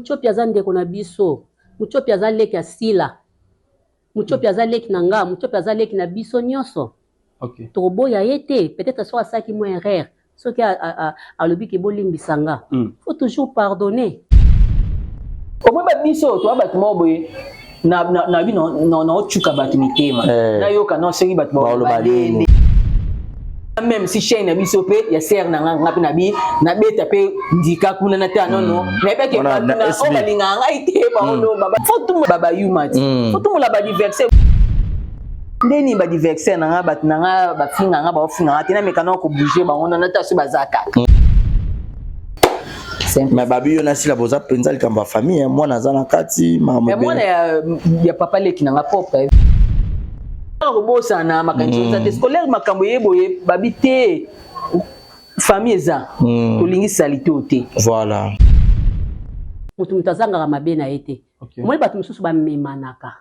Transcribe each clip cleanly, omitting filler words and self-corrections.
Mutshopi aza ndeko na biso. Mutshopi aza leki ya Sila. Mutshopi aza leki na nga, Mutshopi aza leki na biso nyonso. Okay. Tokoboya ye te, peut-être soki asalaki mwa erreur, soki alobi ke bolimbisa nga. Faut toujours pardonner. Omoni ba biso toa bato moko boye na bino naocuka bato mitema Eh. nayoka na soki bato Baoloba nini. Même si chaîne na biso mpe ya sere na nga, nga mpe nabi nabeta mpe ndika kuna na te anono nayebaki Wana bato na na oyo SB. balingaka ngai te, baoloba fo tumola bayuma ti fo tumola badiversaire ndeni badiversaire na nga, bato na nga bafinga nga, baofinga nga te, nameka na kobouge bango na nata so baza kaka. Mais babi yo nasila boza mpenza likambo ya famille, hein. Mwana aza na kati makambo Mais mwana ebele. ya papa leki na nga propre kobosana makanisi eza te scolaire, makambo ye boye babi te, famille eza tolingi salite o te. Voilà. Moto azangaka mabe na ye te. Omoni bato mosusu bamemanaka,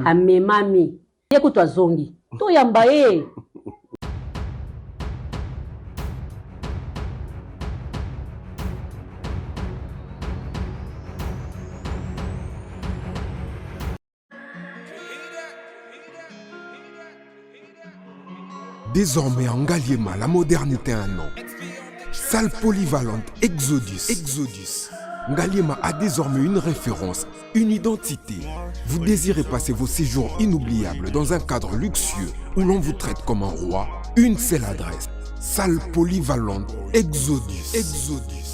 amemami ye kutu azongi, toyamba ye. Désormais en Ngaliema, la modernité a un nom. Salle polyvalente Exodus. Exodus. Ngaliema a désormais une référence, une identité. Vous désirez passer vos séjours inoubliables dans un cadre luxueux où l'on vous traite comme un roi? Une seule adresse. Salle polyvalente Exodus. Exodus.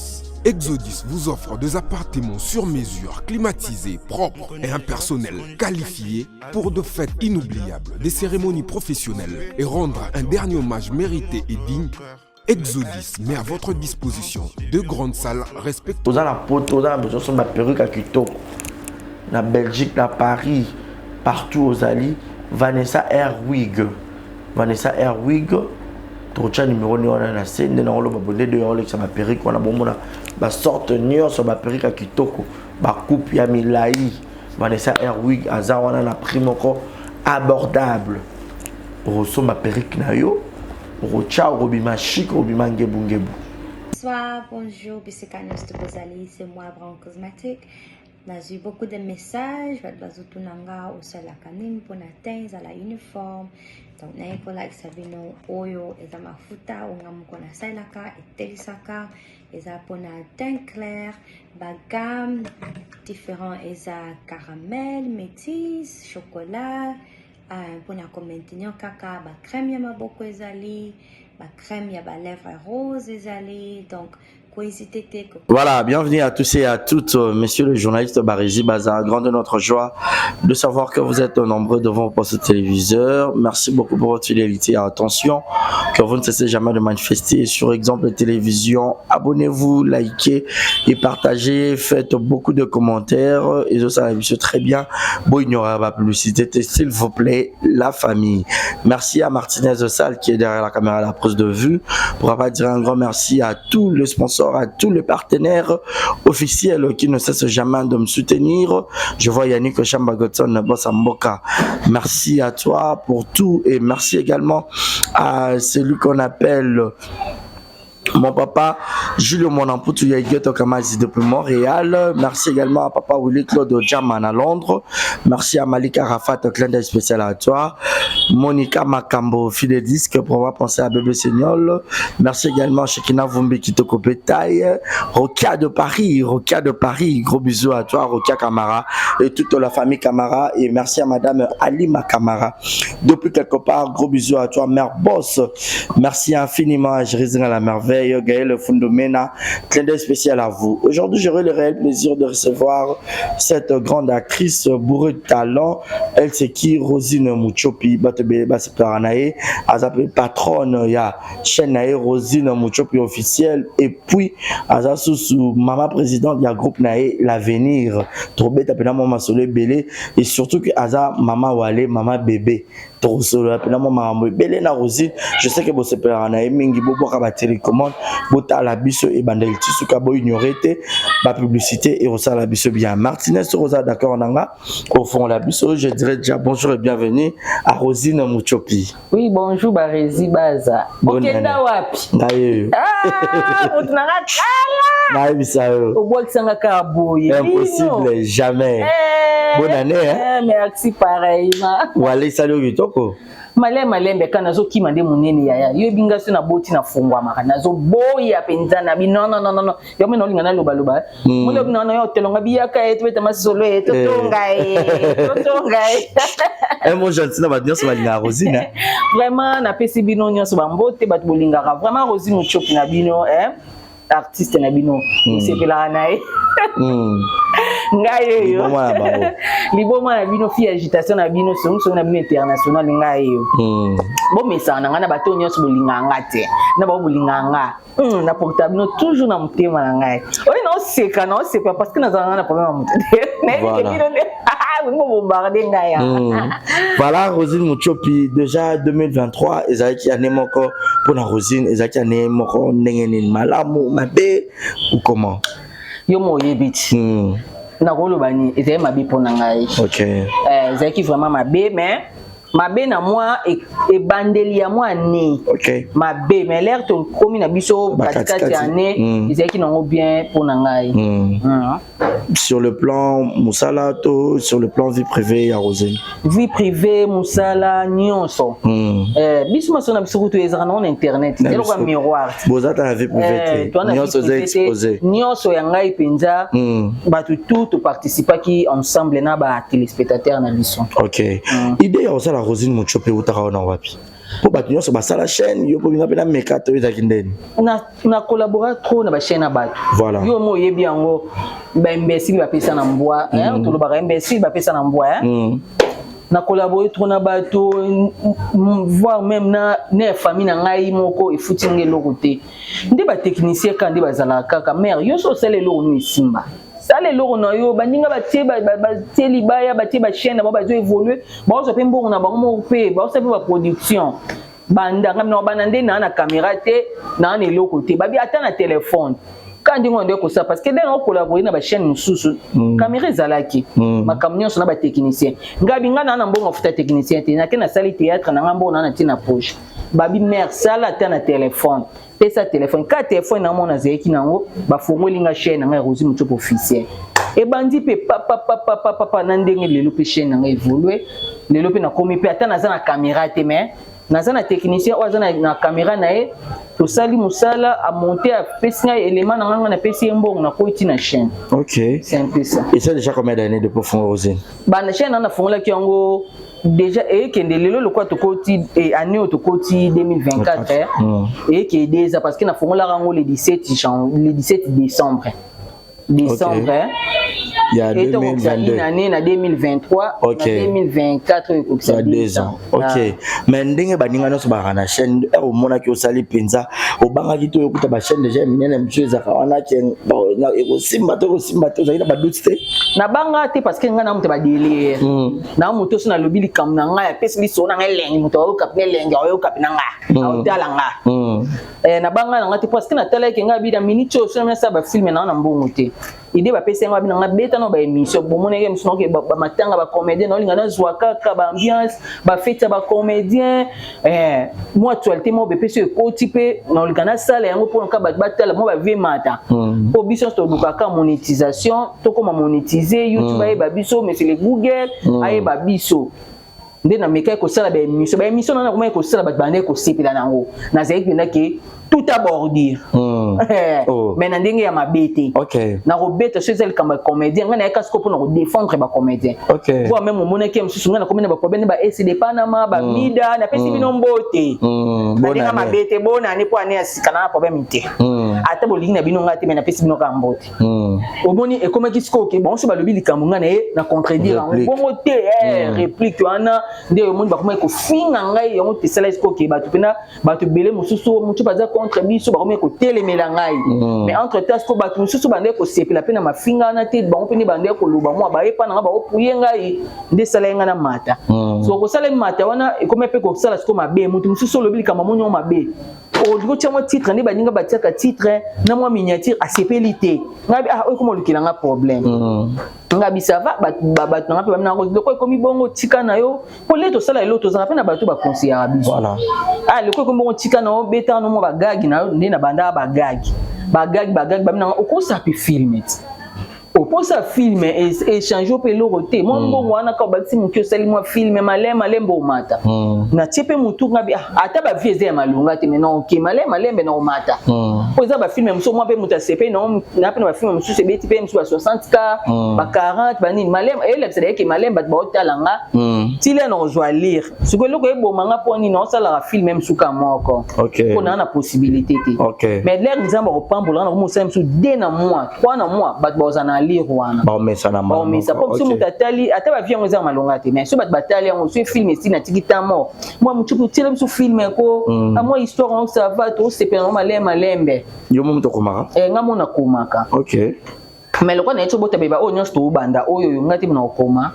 Exodus vous offre des appartements sur mesure, climatisés, propres et un personnel qualifié pour de fêtes inoubliables, des cérémonies professionnelles et rendre un dernier hommage mérité et digne. Exodus met à votre disposition deux grandes salles respectueuses. Oza na poto, oza na besoin somba perruque ya kitoko na Belgique, na Paris, partout ozali, Vanessa Airwig, Vanessa Airwig, tokotya numero nde wana na se nde nakoloba bonde de olekisa baperruque wana, bomona basorte nyonso, baperruque ya kitoko, bacoupe ya milai. Vanessa Airwig aza wana na prix moko abordable. Okosomba perruque na yo, okotya, okobima chic, okobima ngebungebu. Bonsoir, bonjour, bisika nyonso bozali, c'est moi Brown Cosmetic. Nazwi beaucoup de messages, bato bazotuna nga osalaka nini mpona teint ezala uniforme. Donc naye kolakisa bino oyo eza mafuta oyo nga moko nasalelaka, etelisaka, eza mpona teint clair, bagamme différent, eza caramel, métis, chocolat, mpona komaintenir kaka bacrème ya maboko ezali, bacrème ya balèvre rose ezali, donc kohésiter te. Voilà, bienvenue à tous et à toutes, monsieur le journaliste Barézi Bazar. Grande notre joie de savoir que vous êtes nombreux devant vos postes téléviseurs. Merci beaucoup pour votre fidélité et attention que vous ne cessez jamais de manifester sur Exemple Télévision. Abonnez-vous, likez et partagez. Faites beaucoup de commentaires et ça, ça très bien. Bon, il n'y aura pas publicité, s'il vous plaît, la famille. Merci à Martinez de Salle qui est derrière la caméra à la prise de vue. Pour pas dire un grand merci à tous les sponsors, à tous les partenaires officiels qui ne cessent jamais de me soutenir. Je vois Yannick Chamba-Godson, boss Mboka. Merci à toi pour tout et merci également à celui qu'on appelle mon papa Julio Monamputu Yaigioto Kamazi depuis Montréal. Merci également à papa Willy Claude Jaman à Londres. Merci à Malika Rafat, clin d'œil spécial à toi. Monica Makambo, fille de disque pour avoir pensé à Bébé Seignol. Merci également à Shekina Vumbi Kitoko Petaille. Rokia de Paris, Rokia de Paris, gros bisous à toi, Rokia Kamara et toute la famille Kamara. Et merci à madame Alima Kamara. Depuis quelque part, gros bisous à toi, mère boss. Merci infiniment à Jérémy à la merveille, Gaël Fundomena, clin d'œil spécial à vous. Aujourd'hui, j'aurai le réel plaisir de recevoir cette grande actrice bourrée de talent. Elle, c'est qui? Rosine Mutshopi, Batebele Baseparanae, aza pe patronne, ya chaîne na ye Rosine Mutshopi officielle, et puis aza susu maman présidente ya groupe na ye L'avenir. Tobeta pena mwa masolo ebele, et surtout que aza mama wale, mama bébé. Tokosolola mpena mwa makambo ebele na Rosine. Je sais que bosepelaka na ye mingi, bobwaka batélécommande, botala biso ebandeli ti suka, boignore te bapublicité, ekosala biso bien. Martinez, soki oza d'accord na nga ofongola biso, je dirais déjà bonjour et bienvenue à Rosine Mutshopi. Oui, bonjour Barézi Baza. Bonne Okenda année. wapi? Ngai oyo. Ah, moto na nga kala. Nayebisa yo. Obwakisanga kaka boye. Impossible, jamais. Bonne année, hein? Merci pareillement. Wale esali oyo kitoko. Malembe malembe kaka nazokima nde monene yaya. Yoyebi nga so naboti nafungwamaka, nazoboya mpenza na bi non non non non. Yo mpe naolinga nalobaloba. Molobi na yo otelonga biyaka ye, tobeta masolo ye, totonga ye, totonga ye. Un mot gentil na bato nyonso balingaka Rosine. Vraiment, napesi bino nyonso bambote, bato bolingaka vraiment Rosine Mutiopi na bino, eh? Artiste na bino, osepelaka na ye. Ngai oyo liboma na bino, fi agitation na bino, songisongi na bino international, ngai oyo bomesana na ngai na bato nyonso bolingaka nga te, na bao bolingaka nga, naporta bino toujours na motema na ngai. Oyo naoseka, naoseka parce que nazala nga na problème ya moto te. Nayebi bino nde bombarde ngai. Voilà, Rosine Mutiopi, déjà 2023 ezalaki année moko mpona Rosine, ezalaki année moko ndenge nini? Malamu, mabe ou comment? Yo mo oyebi ti nakoloba nini, ezali mabe mpo na ngai. Ezalaki vraiment mabe, mais mabe na mwa ebandeli ya mwa année. Mabe, mais l'heure tokomi na biso katikati ya année, ezalaki nango bien mpo na ngai. Sur le plan mosala to sur le plan vie privée ya Rosine? Vie privée, mosala, nyonso. Biso maso na biso kutu ezalaka nango na internet, eloko ya miroir. Bozata na vie privée te, nyonso eza exposé. Nyonso ya ngai mpenza, bato tout toparticipaki ensemble na batéléspectateur na biso. Ok, idée ya kosala Rosine Mutiopi eutaka wana wapi? Mpo bato nyonso basala chaîne, yo mpo binga mpe na meka to ezalaki ndeni? Na collabora trop na bachaîne ya bato. Voilà. Yo mo oyebi yango, baimbécile bapesa na mbwa, tolobaka imbécile bapesa na mbwa. Na collabore trop na bato, voire même na famille na ngai moko efuti nga eloko te. Nde batechnicien kaka nde bazalaka kaka mare. Yo so osala eloko no esimba, sala eloko na yo. Baninga batie libaya, batie bachaîne na bango, bazo évolue, bazwa mpe mbongo na bango moko, mpe bazosala mpe baproduction. Banda ngai na banda nde naa na caméra te, naa na eloko te, babi ata na telefone ka ndenge wana nde kosala, parce que ndenge ocollabore na bachaîne mosusu, caméra ezalaki, makambo nyonso na batechnicien. Ngabi ngai naa na mbongo afuta technicien te, nake nasali théâtre na ngai, mbongo naa na tie na poche. Babi mare, sala ata na telefone, pesa telefone ka telefone na mona azalaki nango, bafongoli nga chaîne na ngai, Rosine Mutiopi officiel. Ebandi mpe papapapapapa na ndenge lelo mpe chaîne na ngai évolue. Lelo mpe nakomi mpe ata naza na caméra te, mais naza na technicien oyo aza na caméra na ye. Tosali mosala, amonte, apesi ngai élément na ngai, ngai napesi ye mbongo, nakoyi ti na chaîne. C'est un peu ça. Et ça déjà combien d'années depuis fongo Rosine? Bana chaîne na nafongolaki yango déjà eyekende lelo lokola tokoti année oyo tokoti 2024, eyekende eza parce que nafongolaka yango le 17 jan, le 17 décembre. Il y a Etokokisa 2022. une année na 2023. Na 2024 oyo ekokisa. Ya 2 ans, ok. Mais ndenge baninga nyonso bakaka na chaîne, ere omonaki osali mpenza, obangaki to oyokuta bachaîne déjà ya minene mosusu ezalaka wana ke bon, ekosimba te, ekosimba te, ozalaki na badoute te? Nabanga te parce que ngai na moto badélire na moto. So nalobi likambo na ngai, apesi liso na ngai elengi, moto ayoka mpe elengi, ayoka mpe na ngai, aotala nga. Nabanga na ngai te parce que natalaki ngai abi na minute oyo so nasala bafilme na nga na mbongo te. Idée bapesi yango, abi na nga beta na baémission, bomonaki mosu naoke bamatanga bacomédien, naolinga nazwa kaka baambiance, bafeti ya bacomédien, mwa actualité moko bepesi oyo ekoti mpe naolinga nasala yango mpona kaka bato batala mwa bavie mata. Mpo biso nyonso tolukaka monétisation, tokóma monétise, YouTube ayeba biso, monsieur le Google ayeba biso. Nde namekaki kosala baémission, baémission nana komaki kosala, bato bandeki kosepela nango. Nazalaki mpenza ke tout à bordure. Mais na ndenge ya mabe te. Nakobeta so eza likambo ya comédien, ngai nayaka sikoyo mpona kodéfendre bacomédien. Voire même omonaki ya mosusu, ngai nakomi na baproblème ba ecd Panama, bamida, napesi bino mbote. Na ndenge mabe te, bonane mpo ane ya sika na problème te. Ata bolingi na bino ngai te, mais napesi bino kaka mbote. Omoni ekomaki sikoyo ke bango so balobi likambo, ngai na ye na contredire yango bongo te, réplique wana nde omoni bakomaki kofinga ngai. Yango tesala sikoyo ke bato mpena, bato ebele mosusu mosusu baza contre biso, bakomaki kotelemela ngai. Mais entre temps sikoyo bato mosusu bandeki kosepela mpe na mafinga wana te, bango mpe nde bandeki koloba mwa bayepa na ngai, baopuye ngai, nde esala ye ngai na mata. So kosala mata wana ekomi mpe kosala sikoyo mabe. Moto mosusu olobi likambo, amoni yango mabe, olingi otia mwa titre nde baninga batiaka titre na mwa miniature, asepeli te. Ngai ah, oyo ekoma olukela nga problème. Nga bisava bato nanga mpe bamina loko ekomi bongo, tika na yo mpo le tosala eloko, tozala mpe na bato baconseillaka biso. Ah, loko ekomi bongo, tika na yo, beta no mwa bagagi na yo. Nde na bandaka bagagi. Bagag bagag babi nanga okosala mpe film ti oposa film échange mpe eloko te, mwa mbongo wana kaka obakisi moke, osali mwa film maleme malembe, omata. Natie mpe motu ngabi, ata bavie eza ya malonga te, mais na oke maleme malembe na omata. Po eza bafilm mosusu, mwa mpe moto asepeli na mpe na bafilm mosusu ebeti mpe mosusu ba 60 k, ba 40, banini, malembe eyelakisa yeke malembe bato baotala nga tila na kozwa lire. Sikoyo eloko eboma nga mpo nini? Osalaka film mosuka moko mpo naa na possibilité te, mais l'heure Nzambe akopambola nga, nakomosala mosusu deux na mois, trois na mois, bato bazala na lire wana. Baomesa na Baomesa, mpo biso moto atali ata bavie yango eza malonga te, mais so bato batali yango, so film esili, natiki temps mort, mwa motu otiela biso film ko mwa histoire yango, ça va, tosepela yango malembe malembe. Yo mo moto okomaka? Nga mo nakomaka. Mais lokola naye ti obota beba oyo nyonso toobanda oyo oyo nga te na okoma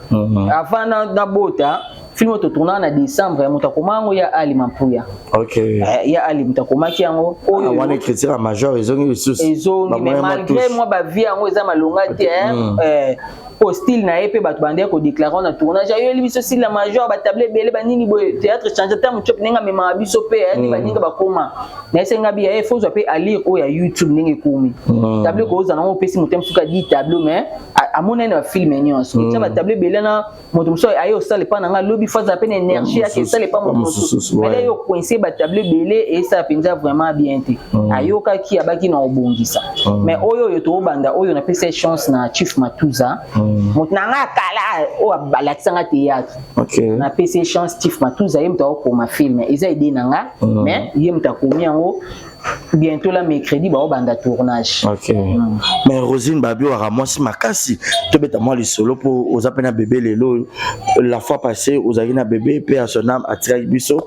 avant nabota film oyo totournaka na décembre, moto akoma yango ya Ali Mampuya. Ya Ali moto akomaki yango oyo. Wana écriture ya major ezongi lisusu. Ezongi, mais malgré mwa bavie yango eza malonga te, po style na ye mpe bato bandeki kodéclarer na tournage ayoyeli biso style ya major, batable ebele, banini boye, théâtre change ata moto ndenge amemaka biso mpe nde baninga bakoma nayesenga bi ye fozwa mpe alire oyo ya YouTube ndenge ekomi tableau kozala nango, opesi moto mosusu adi tableau, mais amonani na bafilm nyonso otia batable ebele na moto mosusu aye osala epa na nga lobi, fo azala mpe na énergie yake esala epa moto mosusu, mais ye ocoince batable ebele, esala mpenza vraiment bien te. Ayokaki, abaki na kobongisa, mais oyo oyo toobanda oyo, napesa chance na Chief Matuza, moto na nga kala oyo alakisanga théâtre. Napesi chance Chief Matuza, ye moto akokoma film, eza idée na nga, mais ye moto akomi yango. Bientôt la mercredi baobanda tournage. Ok, mais Rosine, babi waka mwasi makasi, tobeta mwa lisolo mpo oza mpe na bébé lelo. La fois passée ozalaki na bébé mpe ya son âme atiraki biso,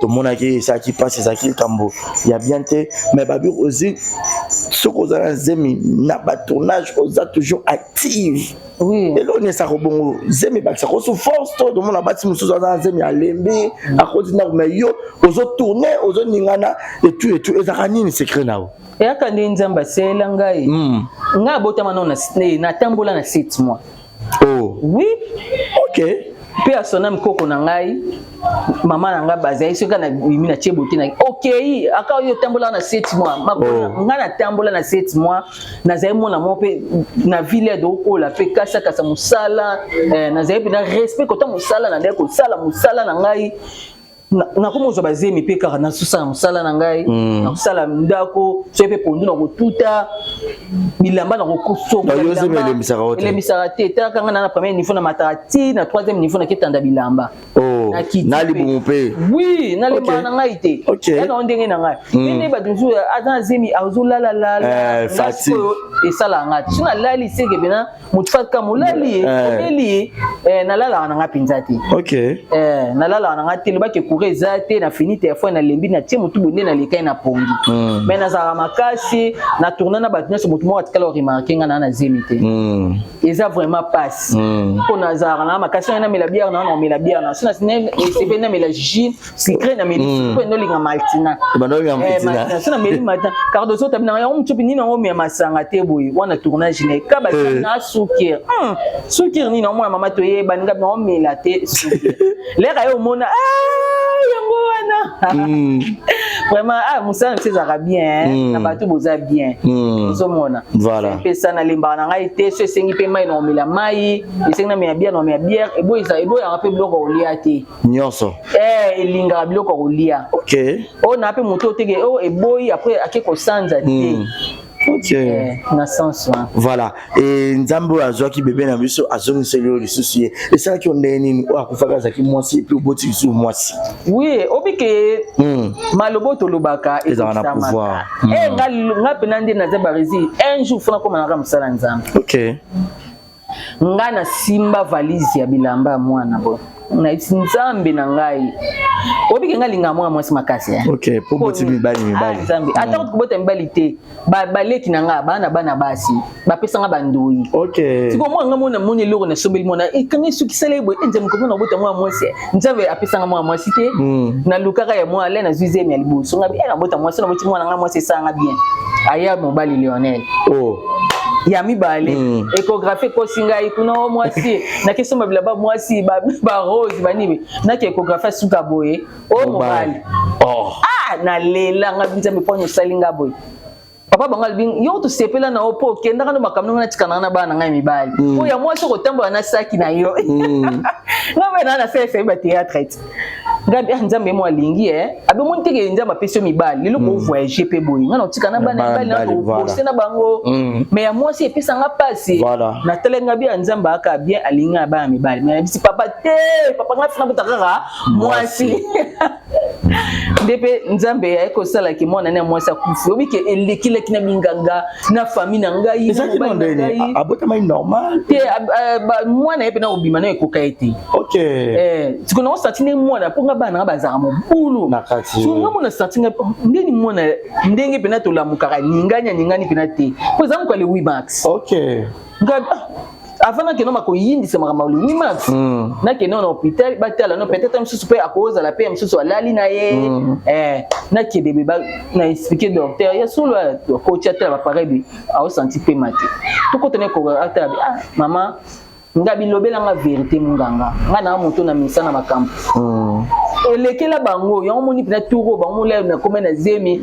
tomonaki esalaki mpasi, ezalaki likambo ya bien te. Mais babi Rosine, soki oza na zemi na batournage, oza toujours active. Eloko nini esaka bongo? Zemi ebakisaka osu force to tomona bati mosusu aza na zemi, alembi, akoti ndako, mais yo ozotourne, ozoningana etu etu, ezalaka nini secret na yo? Eyaka nde Nzambe aselela ngai. Ngai abotama nano, natambola na 7 mois. Oh. Oui. Mpe asona mikoko na ngai, mama na ngai bazali soki na bimi na tie bote na okei aka oyo otambola na 7 mois. Oh. Ngai natambola na 7 mois, nazali mwana moko mpe na ville dokola mpe kasakasa mosala, nazali mpe na respect kota mosala na ndenge kosala mosala na ngai. Nakomi kozwa bazemi mpe kaka nazosala mosala na ngai, nakosala ndako, soki mpe pondu na kotuta bilamba na kosokola. Yo zemi elemisaka yo te? Elemisaka te. Talaka ngai na premier niveau, na mataka ti na troisième niveau, naketanda bilamba. Oh. Nakiti Na mpe. Libumu mpe? Oui, nalembaka na ngai te. Ya nango ndenge na ngai ndenge bato mosusu aza na zemi azolalalala. Fatigue. Sikoyo esalaka ngai te, so nalali seke pena motu faka molali ye obeli ye, nalalaka na ngai mpenza te. Nalalaka na ngai te, lobaki courant eza te, na fini telefone, nalembi, natie motu boye nde nalekai na pongi. Mais nazalaka makasi, na tourne na bato nyonso, motu moko atikala oremarquer ngai naa na zemi te. Eza vraiment pasi mpo nazalaka na makasi wana, namela bière na wana, omela bière na so esepeli, namela jus sucré, nameli mpo endolinga Maltina. Bando olinga Maltina. So nameli Maltina, Cardoso tabi na yango mosopi nini yango omela masanga te boye wana tournage na ka basali na sukir sukir nini omona mama toyeba ninga na omela te sukir leka ye omona, ah, yango wana vraiment, ah, mosala na biso ezalaka bien na bato boza bien, ozomona. Epesa nalembaka na ngai te, so esengi mpe mai na omela mai, esengi namela bière na omela bière, eboyaka mpe biloko ya kolia te. Nyonso. Elingaka biloko ya kolia. Oyo na mpe moto oteke oyo eboyi, après ake kosanza te. Na sens wana. Voilà, e Nzambe oyo azwaki bebe na biso, azongiseli oyo lisusu ye, esalaki yo ndenge nini? Oyo akufaki azalaki mwasi, et puis oboti lisusu mwasi. Oui, obike maloba oyo tolobaka Ezalaka na pouvoir. Eh, nga mpena nde naza baresi, un jour fona koma naka mosala Nzambe. Nga nasimba valise ya bilamba ya mwana boye, nayebisi Nzambe na ngai, obike nga alingaka mwana mwasi makasi, eh. Ok, po boti mibali mibali. Ah, Nzambe, ata kutu kobota mibali te, baleki na nga bana, bana basi bapesanga bandoi. Sikoyo mwana nga mona moni eloko nasombeli mwana ekanga soki sala ye boye, Nzambe, komona obota mwana mwasi, Nzambe apesanga mwana mwasi te. Nalukaka ya mwana le, nazwi zemi ya liboso, nga nabota mwasi, naboti mwana nga mwasi, esalanga bien, aya mobali Lionel. Ya mibale, échographie ekosi ngai kuna o mwasi, nakesomba bilamba mwasi barose banini, naki échographie asuka boye o mobali. Oh. Ah, nalela nga, Nzambe, mpona osali nga boye. Papa. Papa bango alobi: yo tosepela na yo mpo okendaka no makambo ndenge natikana na bana na ngai mibali. Oyo ya mwasi okotambola na saki na yo. Nga mpe naa nasalisa ye batéâtre ti ngabi: ah, Nzambe mo alingi e abe omoni teke Nzambe apesi yo mibali lelo kovoyage mpe boye, nga na otika na bana mibali na tobose na bango, mais ya mwasi epesanga mpasi. Natala nga bi ya Nzambe aka bien, alingi nga na bana mibali, mais nayebisi papa te: papa, nga fina bota kaka mwasi. Nde mpe Nzambe aye kosalaki mwana ne ya mwasi akufi. Oyebi ke elekilaki na minganga na famille na ngai. Ezalaki no ndeni abotamaki normal? Te, mwana ye mpena kobima na ekoka ye te. Sikoyo nango santi nde mwana, mpo nga bana nanga bazalaka mobulu. Na kati. So nga mona santi nga ndeni mwana ndenge mpena tolamukaka ningani aningani mpena te, mpo eza mokali 8 mars. Nga avant nakende makoyindisa makambo le 8 mars, nakende na hôpital batala no peut-être mosusu mpe akozala mpe mosusu alali na ye. Nakende be na expliquer docteur ya solo, akoti atala bapareil be aosanti pema te, tokota na ekoka atala be: ah mama, nga bilobelanga vérité, monganga nga na moto na misa na makambo elekela bango yango moni mpena turo bango mola nakoma na zemi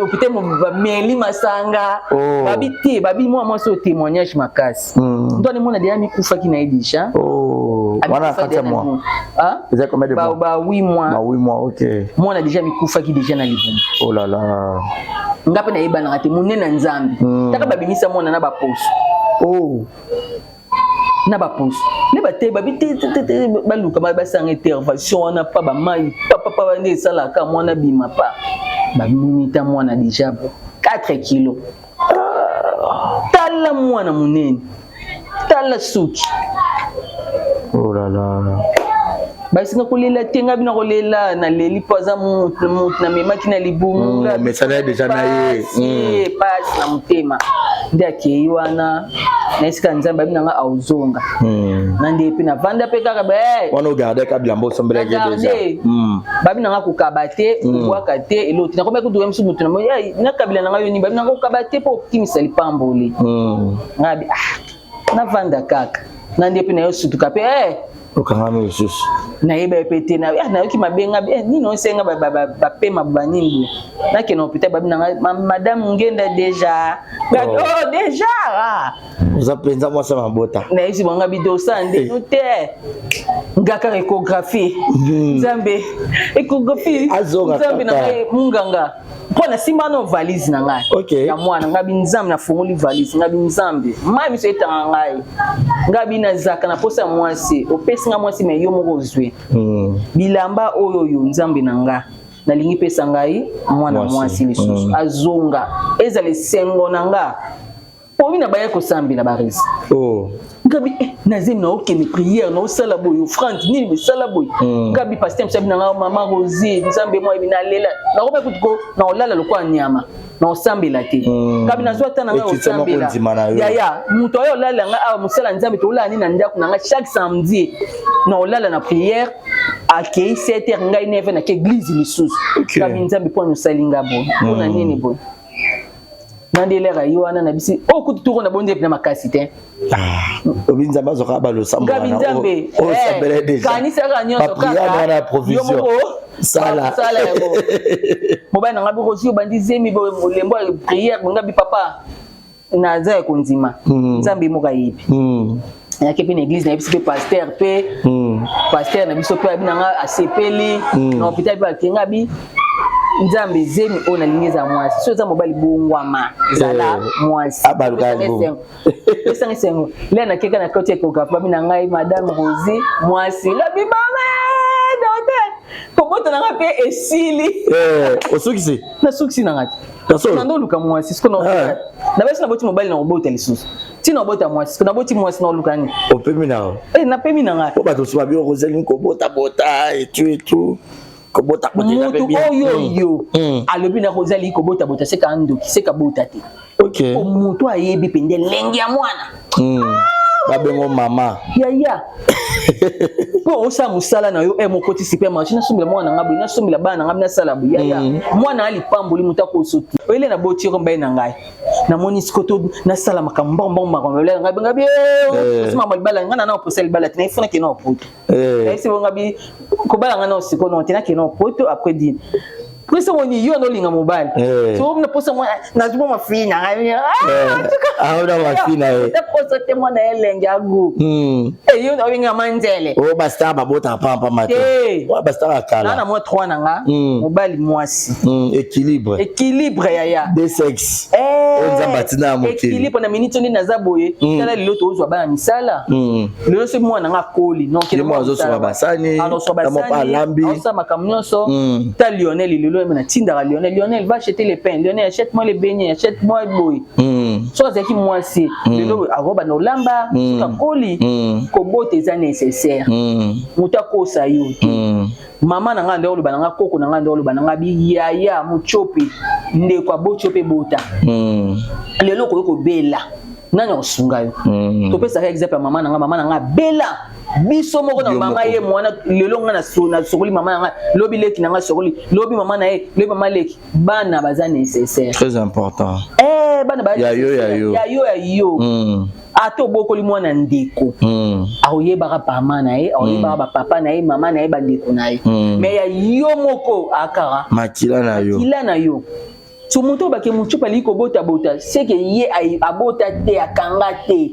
hôpital, bameli masanga. Babi te, babi mwa mwasi oyo témoignage makasi. Ndo mona deya mikufaki na ye déjà. Wana kati ya mois eza combien de mois? Ba 8 mois. Ba 8 mois, ok. Mwana déjà mikufaki déjà na libumu. Oh là là. Nga mpe nayebanaka te monene na Nzambe. Taka babimisa mwana na baposo. Na baposo nde bate babi te te te, baluka basanga intervention wana pa bamai papapa nde esalaka mwana bima pa bamoni ta mwana déjà 4 kilo. Tala mwana monene, tala suki. Oh là là. Basinga kolela te, ngai bina kolela, naleli mpo aza mutu namemaki na libumu. Mesana déjà na ye. Pasi na motema nde akei wana na esika Nzambe abi nanga aozonga na nde mpe navanda mpe kaka wana ogarde ka bilamba osombelaki déjà. Babi nanga kokaba te, kobwaka te, eloko te. Nakomaki kutuka misu motu nakabila nanga yo nini, babi nanga kokaba te mpo okimisa lipamboli. Ngai abi: ah, navanda kaka na nde mpe nayo sutuka mpe. Okangami lisusu. Nayeba ye mpe te, nayoki mabe nga nini osenga bapema banini boye. Nakende hôpital, babi nanga: madame Ngenda déjà. Oh, déjà. Oza mpenza mwasi ya mabota. Nayebisi bango bidosa ndeno te, nga kaka échographie. Nzambe, échographie. Nzambe na ngai munganga mpo nasimba no valise na ngai ya mwana. Ngabi Nzambe, nafungoli valise, ngabi Nzambe, mai miso etanga ngai, ngabi nazaka na posa ya mwasi, opesi nga mwasi, me yo moko ozwi bilamba oyo oyo. Nzambe na nga, nalingi pesa ngai mwana mwasi lisusu azonga, ezala esengo na nga obi na baya kosambela baresi. Ngabi nazemi na okende prière, naosala boye, offrande nini, besala boye. Ngabi pasteur mosabi na nga: mama Rosie, Nzambe mwa yebi. Nalela, nakomi kutu ko naolala lokola nyama, naosambela te. Ngabi nazwa ata na ngai osambela yaya moto ayo olala nga awa mosala Nzambe, tolala nini na ndako na nga chaque samedi, naolala na prière. Akei 7 heures, ngai 9 nake église lisusu. Ngabi Nzambe, mpo osali nga boye mpona nini boye? Nande elere ayi wana na bisi oyo kutu toko na bondi epena makasi te. Obi Nzambe azwaka balosambo. Ngabi Nzambe, kanisaka nyonso kaka yo moko. Sala. Sala yango. Mobali na ngabi: Rosi, obandi zemi bolembo ya prière. Ngabi: papa, naza ya kondima, Nzambe moko ayebi. Nayaki mpe na église, nayebisi mpe pasteur, mpe pasteur na biso mpe abi nanga asepeli. Na hôpital mpe akenga abi: Nzambe, zemi oyo nalingi eza mwasi, so eza mobali bongwama, ezala mwasi. Pesanga esengo. Le nakeka na koti échographie, babi na ngai: madame Rosie, mwasi. Lobi mama docteur, kobota nanga mpe esili. Osukisi. Nasukisi nanga te, nando oluka mwasi. Siko nabesi naboti mobali, na kobota lisusu ntina obota mwasi, siko naboti mwasi, na oluka nini? Opemi na Napemi na ngai. Po bato mosusu babi Roseli kobotabota etu etu kobota. Motu oyo yo alobi na kozali kobotabota, seka ndoki, seka bota te. Motu ayebi mpenza elengi ya mwana. Babengo mama. Yaya, mpo osala mosala na yo mokoti supermarché, nasombela mwana na ngai boye, nasombela bana na ngai, nasala boye. Yaya, mwana alipamboli moto akoso te. Oyele na boti yoko mbai na ngai, namoni siko to nasala makambo mbongo makambo na ngai benga bi osima libala ngai na oposa libala te, naifuna kende na opoto. Nayebisi bonga bi kobala ngai na osiko no te, nakende na opoto après dine. Posa moni yo nolinga mobali. So na posa mwana nazwi mwa mafille na ngai. Aona mafille na ye. Posa te mwana elenge agu. Eh, yo obenga manzele. O ba star babotaka pamba te. Wa ba star akala. Na mwa 3 na nga. Mobali mwasi. Équilibre. Équilibre yaya. Deux sexes. Eh. Nzambe atina ya mokili. Équilibre na minute nde naza boye. Tala lelo tozwa bana misala. Lelo soki mwana nga akoli. Donc ye mwana azosoka basani. Azosoka basani. Azosa makambo nyonso. Ta Lionel lelo ye natindaka Lionel. Lionel, va acheter les pains. Lionel, achète-moi les beignets, achète-moi boye. Soki azalaki mwasi, lelo akobanda olamba, soki akoli, kobota eza nécessaire. Moto akosa yo te. Mama na ngai nde oloba na nga, koko na ngai nde oloba na nga bi yaya Mutiopi, ndeko aboti yo mpe bota. Lelo okoki kobela, nani akosunga yo? Topesaka exemple ya mama na nga. Mama na nga abela, biso moko na mama ye mwana. Lelo nga nasokoli mama na nga, lobi leki na nga sokoli, lobi mama na ye, lobi mama leki. Bana baza nécessaire. Très important. Eh, bana ba ya yo, ya yo. Ya yo, ya yo. Ata obokoli mwana ndeko, akoyebaka mama na ye, akoyebaka bapapa na ye, mama na ye, bandeko na ye. Mais ya yo moko akaka makila na yo. Makila na yo. So moto oyo bake Mutiopi alingi kobotabota, seke ye abota te, akanga te.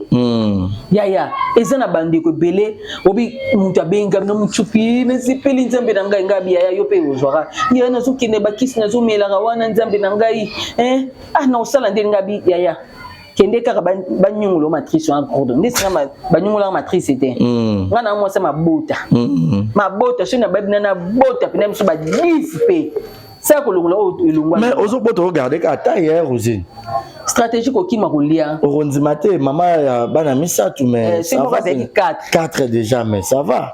Yaya, eza na bandeko ebele obi moto abengami na Mutiopi, nasepeli, Nzambe na ngai. Ngai yaya, yo mpe ozwaka yaya, nazokende bakisi, nazomelaka wana, Nzambe na ngai. Ah, na osala nde ngai bi yaya, kende kaka banyongolo matrice wana gourde nde singa banyongolaka matrice te. Ngai na mwasi mabota mabota, soki nababi na nabota mpena biso ba 10 mpe sala kolongola oyo elongwa. Mais ozobota, ogarde kaka taille, Rosine. Stratégie kokima kolia. Okondima te, mama ya bana misato, mais ça va. 4. 4 déjà, mais ça va.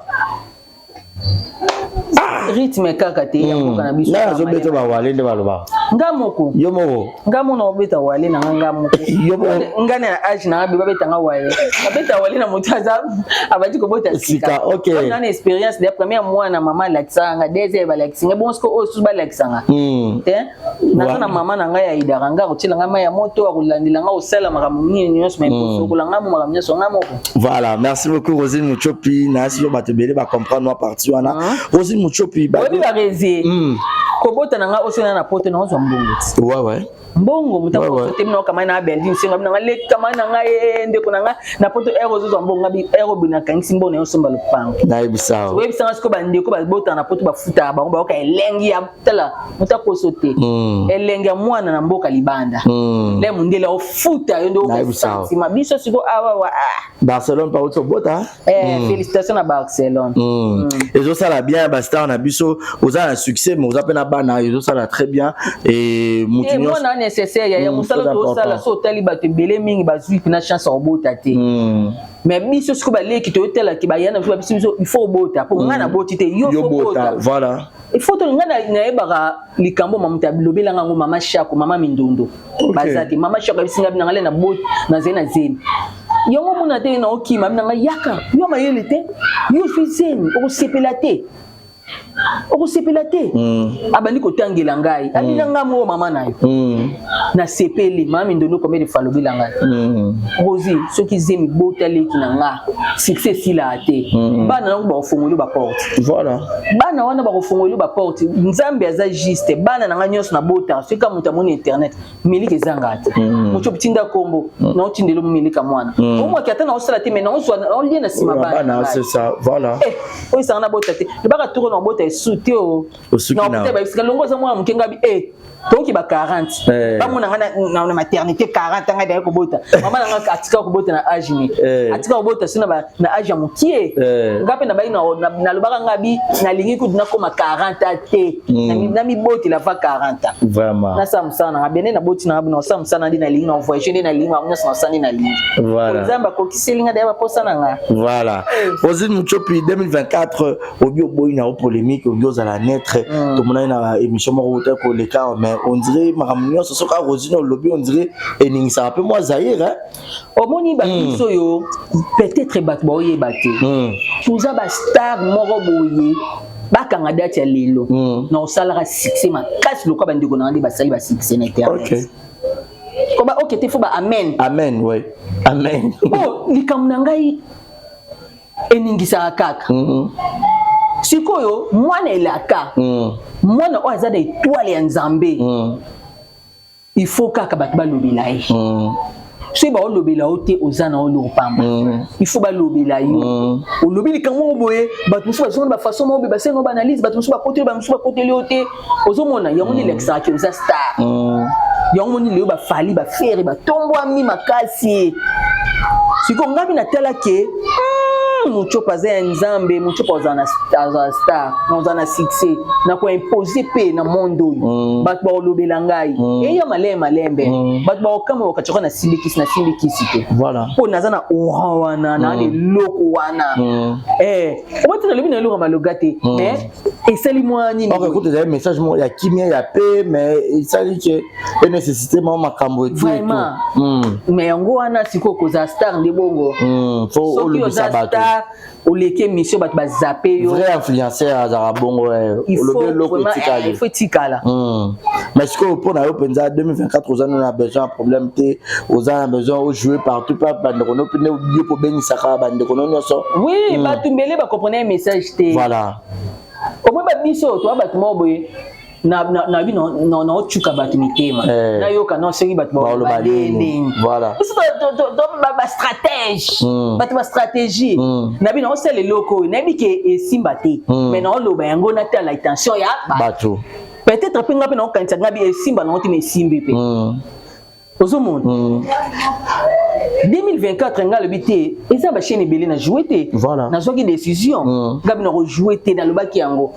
Rythme kaka te ya mboka na biso. Ngai azobeta bawale nde balobaka. Nga moko. Yo moko. Nga moko obeta wale na nga, nga moko. Nga na age na nga be babetanga wale, babeta wale na moto aza abandi kobota. Sika, ok. Na expérience de première mwana, mama alakisaka nga, deuxième balakisi nga, bongo siko oyo susu balakisanga te. Naza na mama na ngai ayidaka nga, akotiela ngai mai ya moto, akolandela nga, kosala makambo nini nyonso, mai kosokola nga mo, makambo nyonso nga moko. Voilà, merci beaucoup Rosine Mutiopi. Nasi yo bato ebele bacomprendre mwa partie wana, Rosine Mutiopi. Oyebi barese kobota na nga oso na poto, na ozwa mbongo ti. Ouais. Mbongo moto akote mina okamai na Beldine, senga na nga lekama na nga ye ndeko na nga na poto ere ozozwa mbongo, nga bi ere obina akangisi mbongo na yo, osomba lopango. Nayebisa. Oyebisanga sikoyo, bandeko babotaka na poto bafutaka bango, bayoka elengi ya tala moto akoso te, elengi ya mwana na mboka libanda le mondele ofuta yo nde okosima biso sikoyo awawa. Barcelone pa uti obota. Félicitation na Barcelone. Ezosala bien, bastar na biso, oza na succès mais oza mpe na bana, ezosala très bien et mutu mwana nécessaire ya mosala tosala. So otali bato ebele mingi bazwi mpena chance ya kobota te, mais biso sikoyo baleki toyotalaki baya na biso, biso biso il faut obota, mpo ngai naboti te, yo faut bota. Voilà. Il faut to ngai nayebaka likambo mamutu alobelanga yango, mama Shako, mama Mindondo baza te. Mama Shako abisinga bina ngai na bot nazali na zemi yango, omona te na okima bina ngai, yaka yo mayele te, yo ozwi zemi, okosepela te, okosepela te. Abandi kotangela ngai, abina ngai moko mama na yo. Nasepeli mama Mindondo combien de fois alobela ngai: "Rosi, soki zemi botaleki na nga, succès esilaka te." Bana nango bakofongoli baporte. Voilà. Bana wana bakofongoli baporte. Nzambe aza juste. Bana na ngai nyonso nabotaka, soki ka moto amoni internet, miliki ezangaka te. Moto otinda kombo na otindela milika mwana omwaki, ata naosala te, mais naozwa naolie na nsima. Bana, c'est ça, voilà. Oyo esanga nabota te, lobaka toko na obota esu te o Osuki. Longo oza mwana moke, ngabi e tokoki ba 40, bamona nga na maternité 40, ngai daye kobota. Mama na nga atika kobota na age ni atika kobota so na age ya mokie. Nga mpe nabai, nalobaka nga bi nalingi kutu nakoma 40 te, namibotela va 40. Vraiment. Nasala mosala nanga bene, naboti nanga bino, nasala mosala nde nalingi, na voyage nde nalingi, bango nyonso nasala nde nalingi. Nzambe akokiseli nga daya baposa na nga. Voilà, Rosine Mutiopi, 2024 obi oboyi na yo polémique, obi ozala neutre. Tomonani na émission moko ota koleka, mais on dirait makambo nyonso soki Rosine olobi, on dirait eningisaka mpe mwa Zaire. Omoni babiso oyo, peut-être bato baoyeba te, toza bastar moko boye, bakanga date ya lelo na osalaka succès makasi lokola bandeko na nga nde basali basuccès na internet. Koba ok te, fo ba amen. Amen, oui, amen. Po likambo na ngai eningisaka kaka. Sikoyo mwana elaka. Mwana oyo aza na étoile ya Nzambe, il faut kaka bato balobela ye. Soki baolobela yo te, oza na yo pamba. Il faut balobela yo. Olobi likambo moko boye, bato mosusu bazomona bafaçon moko boye, basenga baanalyse, bato mosusu bakoteli, bato mosusu bakoteli yo te. Ozomona yango nde elakisaka oza star. Yango moni lelo baFally, baFerre batombwami makasi. Sikoyo ngai mpe natalaki Mutiopa aza ya Nzambe. Mutiopa azala na star, nazala na succès, na koimpose mpe na monde oyo. Bato bakolobela ngai, eya malembe malembe. Bato bakokama, bakatiaka na simbikisi, na simbikisi te, mpo naza na aura wana, na eloko wana. Obati nalobi na eloko ya maloga te, mais esali mwa nini. Ok, écoute, ezali message moko ya kimia, ya paix, mais esali ke enécessité mwa makambo etu. Vraiment, mais yango wana sikoyo kozala star nde bongo. Faut soki olobisa oza bato. Star, oleki émission, bato bazape yo. Vrai influenceur azalaka bongo, olobi eloko, etikali. Il faut etikala. Mais sikoyo, mpo na yo mpenza, 2024 oza nano na besoin ya problème te, oza na besoin ojouer partout mpe bandeko no mpe nde yo mpo obengisaka bandeko no nyonso. Oui, bato mbele bacomprendre message te. Omoi babiso toa bato moko boye nayebi naocuka bato mitema, nayoka no soki bato baloba nini. Voilà. Biso bastratège, bato bastratégie nayebi, naosala eloko oyo nayebi ke esimba te, mais naoloba yango, natala intention ya bato. Peut-être mpe nga mpe naokanisa nga bi esimba nango te, mais esimbi mpe. Ozomona, 2024 nga alobi te, eza bachaîne ebele na joue te. Nazwaki décision, nga bi nakojoue te, nalobaki yango.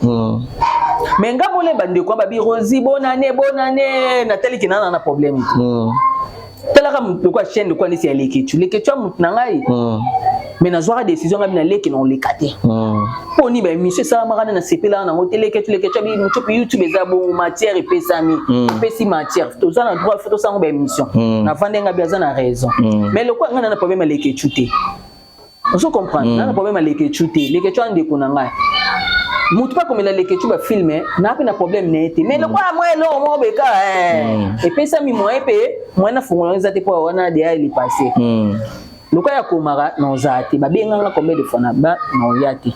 Mais nga mole bandeko babi: "Rosi, bonane, bonane." Nataliki nana na problème te. Talaka lokwa chaîne lokwa neti ya Leketu, Leketu ya motu na ngai, mais nazwaka décision, nga bi naleki na oleka te. Mpo ni baémission esalamaka nde nasepelaka nango te. Leketu, Leketu abi motopi YouTube eza bongo, matière epesami, epesi matière, toza na droit, faut tosango baémission. Navandi, nga bi aza na raison, mais lokwa ngai na na problème ya Leketu te. Ozo comprendre, na na problème ya Leketu te. Leketu ya ndeko na ngai, motu mpe akomela Leketu bafilm, naa mpe na problème na ye te. Mais lokola mwa eloko moko beka epesami, moyen mpe moyen nafongola eza te, mpo wana deya ele passé. Lokola ya komaka na ozala te, babenganga combien de fois na ba na oya te,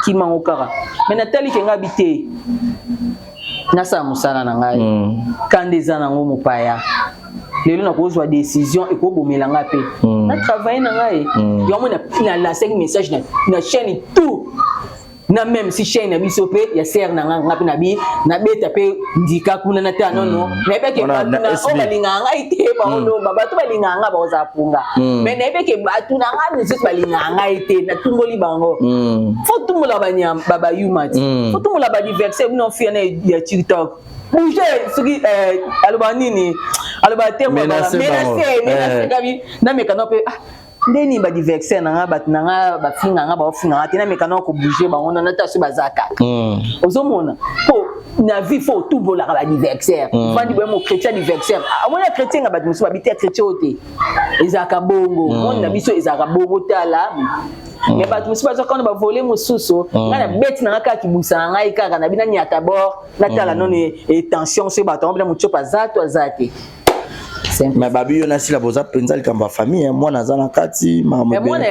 kimango kaka. Mais natali ke nga bi te, nasala mosala na ngai. Kanda eza nango mopaya. Lelo nakozwa décision ekobomela nga mpe na travaille na ngai. Yango nalasaki message na chaîne tout, na même si chaîne na biso mpe ya sere na nga, nga mpe nabi nabeta mpe ndika kuna na te. Nono, nayebeke bato na oyo balingaka ngai te, baoloba bato balingaka nga bakozala punga, mais nayebeke bato na ngai misusu balingaka ngai te. Natumboli bango. Faut tumbola bayuma ti, faut tumbola baadversaire bino fia na ya TikTok bouge. Soki aloba nini, aloba te, menace, menace kabi nameka no mpe ndeni baadversaire na nga, bato na nga bafinga nga, baofinga nga te, nameka na kobouge bango na nata so baza kaka. Ozomona, mpo na vie faut otumbolaka baadversaire. Ofandi boye mo chrétien adversaire, amoni ya chrétien nga, bato mosusu babi te chrétien oyo te, ezalaka bongo. Monde na biso ezalaka bongo. Tala, mais bato mosusu bazwaka wana bavole mosusu. Ngai na beti na nga kaka kibusa na ngai kaka na bina niata bord, natala nono tension soki bato yango mpena Mutiopa aza to aza te. Mais babi yo nasila boza mpenza likambo ya famille, mwana aza na kati. Mwana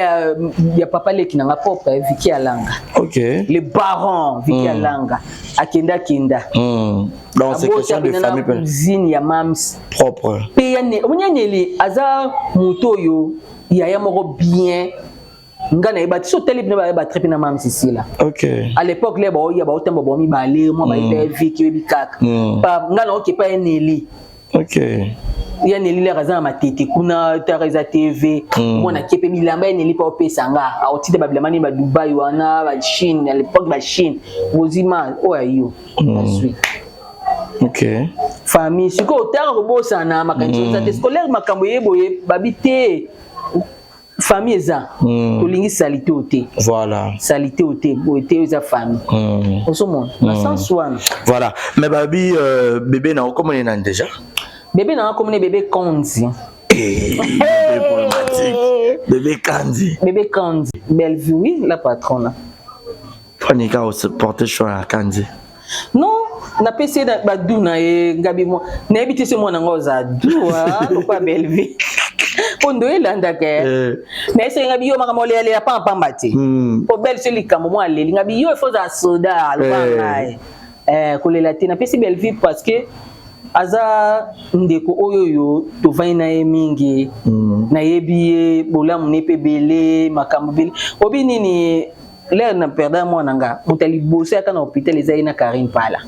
ya papa leki nanga propre, Viki Alanga. Le baron Viki Alanga akenda akenda. Donc c'est question de famille. Cousine ya mams. Propre. Mpe omoni Aneli aza moto oyo yaya moko bien. Nga nayeba ti so otali mpena bayeba très mpe na mams Sila. À l'époque le baoya baotamba bao mibale mwa bayeba Viki, oyebi kaka nga naoke pa Eneli. Ya Neli lere aza na Matete kuna, tara eza TV. Mwana ke mpe bilamba ya Neli mpe opesa nga, aotita babilamba nini, badubai wana, bachine à l'époque, bachine bozima oyo ayo nazwi. Famille sikoyo otaka kobosana makanisi oza te scolaire, makambo ye boye babi te, famille eza. Tolingi saleté oyo te. Saleté oyo te, boye te, eza famille. Ozomona na sens wana. Voilà, mais babi bébé na okomoni nani déjà? Bébé nanga komoni bébé Konzi. Bébé problématique, bébé Kandi. Bébé Kandi Bellevue, oui, la patronne. Fanika porter choix na Kandi. Non, napesi ye badu na ye ngabi mwa nayebi te so mwana ngo oza du lokwa Bellevue mpo ndo elandaka. Nayesaki ngabi yo makambo olealela pampamba te, po belle so likambo mwa aleli ngabi yo ifo ozala soda lokwa ngai. Kolela te, napesi Bellevue parce que aza ndeko oyo oyo tovandi na ye mingi. Nayebi ye bolamu ne mpe ebele, makambo ebele. Obi nini, lere na perda mwana nga, moto ya liboso yaka na hôpital eza ye na Karine Pala.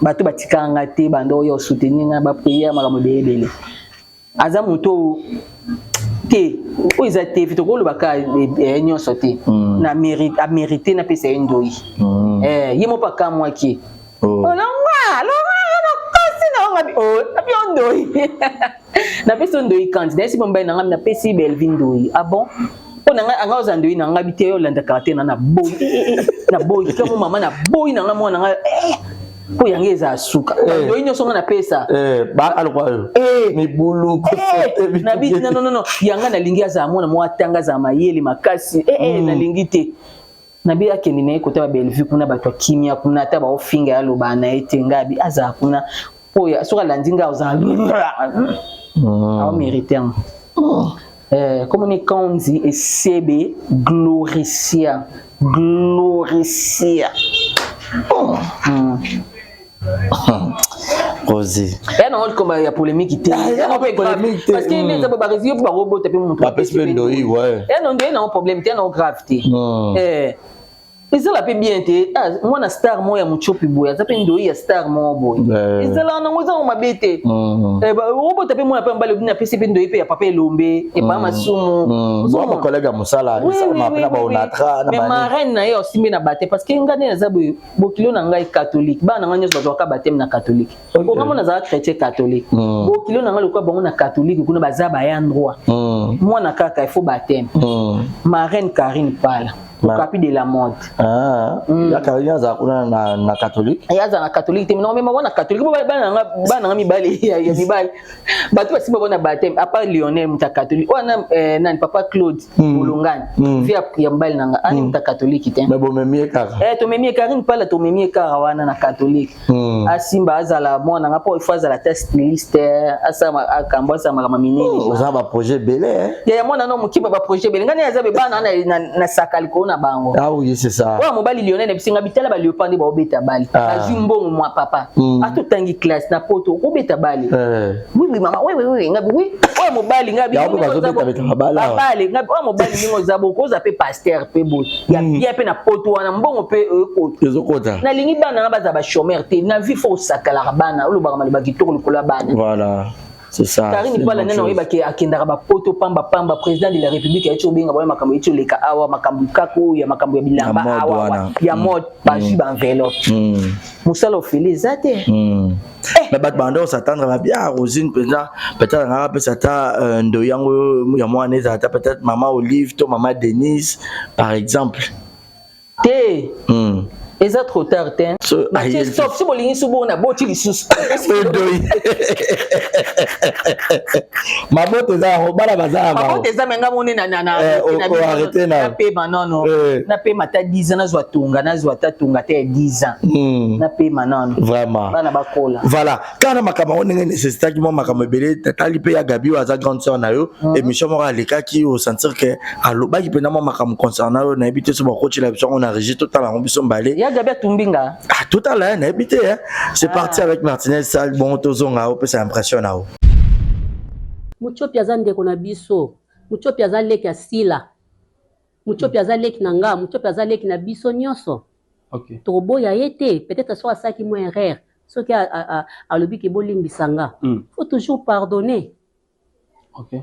Bato batikaka nga te, banda oyo osoutenir nga, baprière, makambo ebele ebele. Aza moto oyo te, oyo eza te, tokolobaka nyonso te. Na mérite, amérite napesa ye ndoi. Ye moko akamwaki. Olongwa longwa nakosi na nga napi yo ndoi, napesi yo ndoi kanti nayesi mobali na nga, napesi Belvi ndoi. Ah bon, mpo na ngai anga oza ndoi na ngai te, olanda caractère na naboyi, naboyi kamo mama, naboyi na ngai mwana na ngai mpo yango eza suka. Ndoi nyonso nga napesa. Alokwa yo mibulu. Nabi non, non, non, yanga nalingi azala mwana moko atanga, azala mayele makasi. Nalingi te, nabi akende na ye kota babellevue kuna, bato ya kimia kuna, ata baofinga ye, aloba na ye te. Ngai abi azala kuna mpo soki alandi ngai ozala aomérite yango. Komoni Kanzi Esebe Gloricia, Gloricia. Rosé. Ya nango likomba ya polémique te, parce que eza baresi yo mpo bakobota mpe moto. Bapesi mpe ndoi, ouais. Ya no ndoi nango problème te, ya nango grave te. Ezala mpe bien te, mwana star moko ya motiopi boye aza mpe ndoi ya star moko boye, ezalaka nango, eza ngo mabe te. Obota mpe mwana mpe mobali, obini apesi mpe ndoi mpe ya papa Elombe epa Masumu. Bacollègue ya mosala. Mais marraine na ye osimbi na bate, parce que nga nde naza boye, bokilo na ngai catholique, bana na ngai nyonso bazwaka baptême na catholique. Oka mona azalaka chrétien catholique, bokilo na ngai lokola bango na catholique kuna baza baya droit, mwana kaka il faut baptême. Marraine Karine Pala, okapi de la mode. Ya Karine azala kuna na catholique. Ye azala na catholique te, mais mema na catholique. Bana nanga mibali ya mibali, bato basimba bona baptême à part Lionel, moto ya catholique wana, nani, papa Claude Bolongani, fi ya mobali nanga ani, moto ya catholique te. Mais bomemi ye kaka. Tomemi ye Karine Pala, tomemi ye kaka wana na catholique. Asimba, azala mwana nga mpo ifo azala ta styliste, asala akambo, asala makambo minene. Oza baprojet ebele. Ya mwana no mokiba, baprojet ebele. Ngai aza be bana na saka likolo na bango. Ah oui, c'est ça. Oyo mobali Lionel na bisinga bitala, baléopard nde baobeta bale, bazwi mbongo mwa papa, atotangi classe na poto, okobeta bale. Oui oui mama, oui oui oui, ngabi oui. Oyo mobali ngabi babale, ngabi oyo mobali ndenge oza bo, okoza mpe pasteur mpe boye ya bien mpe na poto wana, mbongo mpe ekota. Ezokota. Nalingi bana nga baza bachômeur te. Na vie faut osakalaka bana, olobaka maloba kitoko likolo ya bana. Voilà. C'est ça. Karine Pala nene oyebaki akendaka bapoto pamba pamba. Président de la République ayeti obenga bango, makambo eyeti oleka awa, makambo kaka oyo ya makambo ya bilamba awa ya mode, bazwi baenveloppe, mosala ofele eza te. Mais bato banda osatendre babi, ah, Rosine mpenza, peut-être angaka apesa ata ndoi yango ya mwana, ezala ata peut-être mama Olive to mama Denise par exemple. Te, eza trop tard te. Stop, so bolingi so bona boti lisusu. Ndoi maboto eza yango, bana baza ya maboto eza menga moni. Napema nono, napema ata 10 ans, nazwa tonga, nazwa ata tonga te ya 10 ans, napema nono. Vraiment. Bana bakola. Voilà, kaka na makambo yango ndenge nécessitaki mwa makambo ebele. Tatali mpe ya Gabi oyo aza grande sœur na yo, émission moko alekaki, osentir ke alobaki mpenza mwa makambo concernant oyo. Nayebi te so bakotila biso yango na régie, totala yango biso mbale. Ya Gabi atumbinga. Ah, totala ye, nayebi te. C'est parti avec Martinez Sal. Bon, tozonga, opesa impression na yo. Mutiopi aza ndeko na biso, Mutiopi aza leki ya Sila, Mutiopi aza leki na nga, Mutiopi aza leki na biso nyonso. Tokoboya ye te. Peut-être soki asalaki mwa erreur, soki alobi ke bolimbisa nga, faut toujours pardonner.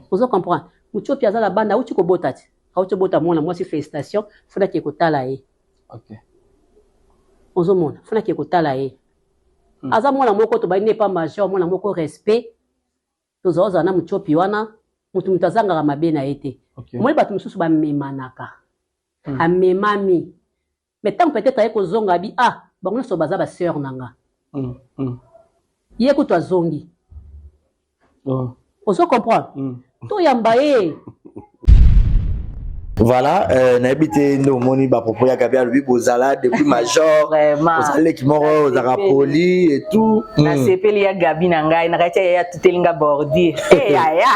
Ozo comprendre? Mutiopi aza na bana, auti kobota te, auti kobota mwana mwasi, félicitation, fonaki kotala ye. Ozomona, fonaki kotala ye. Aza mwana moko tobali ne pa major, mwana moko respect. Tozala ozala na Mutiopi wana, motu azangaka mabe na ye te. Omoni bato mosusu bamemanaka, amemami, mais ntango peut-être aye kozonga, abi ah, bango nyonso baza basœur na nga. Ye kutu azongi. Ozo comprendre? Toyamba ye. Voilà, nayebi te nde omoni bapropos ya Gabi. Alobi bozala depuis major, ozaleki moko, ozalaka poli et tout. Nasepeli ya Gabi na ngai, nakati ya tuteli nga bordure. Yaya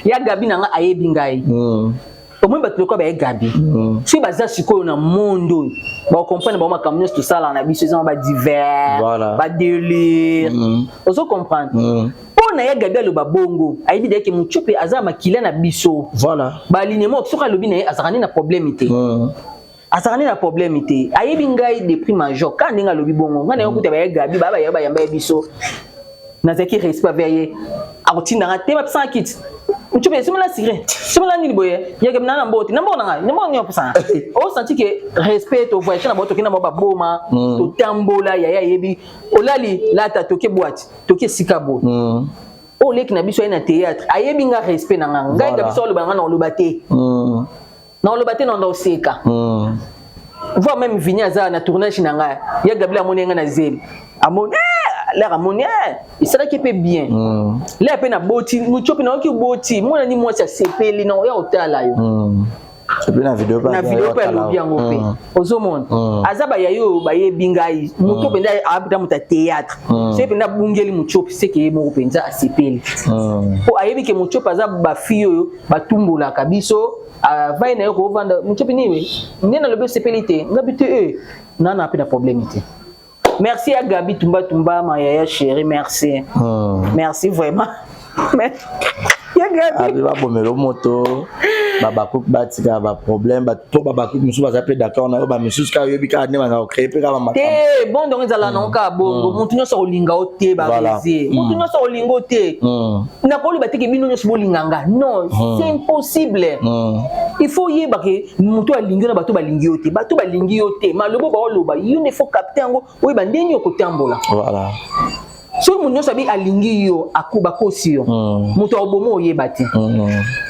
ya Gabi na ngai ayebi ngai. Omoni bato lokola baye Gabi, soki baza sikoyo na monde oyo, bacomprendre bango makambo nyonso tosalaka na biso eza badivers, badélire. Ozo comprendre? Mpo na ye Gabi aloba bongo, ayebi deke Mutiope aza makila na biso. Balignement, soki alobi na ye, azalaka nde na problème te. Azalaka nde na problème te. Ayebi ngai depuis major. Ka ndenge alobi bongo, ngai na yo kuta baye Gabi baya baya bayamba ye biso, nazalaki respect avec ye. Akotindanga te, bapesanga kiti: "Mutiope, somela siré, somela nini boye." Yeke na na mbote na mbongo na ngai, na mbongo nini opesanga? Osenti ke respect. Tovoyage na bango, tokende na bango baboma, totambola. Yaya ayebi olali lata, toke boîte, toke esika boye. Oyo leki na biso aye na théâtre, ayebi nga, respect na nga. Ngai Gabi so aloba na nga, na oloba te, na oloba te, na nda oseka. Voire même Vini aza na tournage na ngai ya Gabriel, amoni ngai na zeli, amoni lere, amoni esalaki mpe bien. Lere mpe naboti Mutiope, nayoki oboti mwana ni mwasi, asepeli na oya otala yo. Et puis na vidéo. Na video mpe alobi yango mpe. Ozomona, aza bayayi oyo bayebi ngai. Moto mpenza aza moto ya théâtre. Soki mpenza abungeli Mutiope, seke ye moko mpenza asepeli, mpo ayebi ke Mutiope aza bafille oyo batumbolaka biso. Avai na ye kovanda Mutiope nini nde nalobi osepeli te, ngabi te e nana mpe na problème te. Merci à Gabi Tumba Tumba, ma yaya chérie, merci. Merci vraiment. Ya Gabi. Abi babomela moto, babakuki batika baproblème to babakuki mosusu baza mpe d'accord na yo, bamisusu kaka oyebi kaka nde baza kocréer mpe kaka bamakambo. Te, bon, ndongo ezala nango kaka bongo. Motu nyonso akolinga yo te. Baréseau, motu nyonso akolinga yo te. Nakoloba teke bino nyonso bolinga nga, non, c'est impossible. Il faut oyeba ke moto alingi yo na bato balingi yo te. Bato balingi yo te, malobo baoloba yo nde faut capter yango, oyeba ndeni okotambola. Soki moto nyonso abi alingi yo, bakosi yo. Moto akoboma, oyeba te.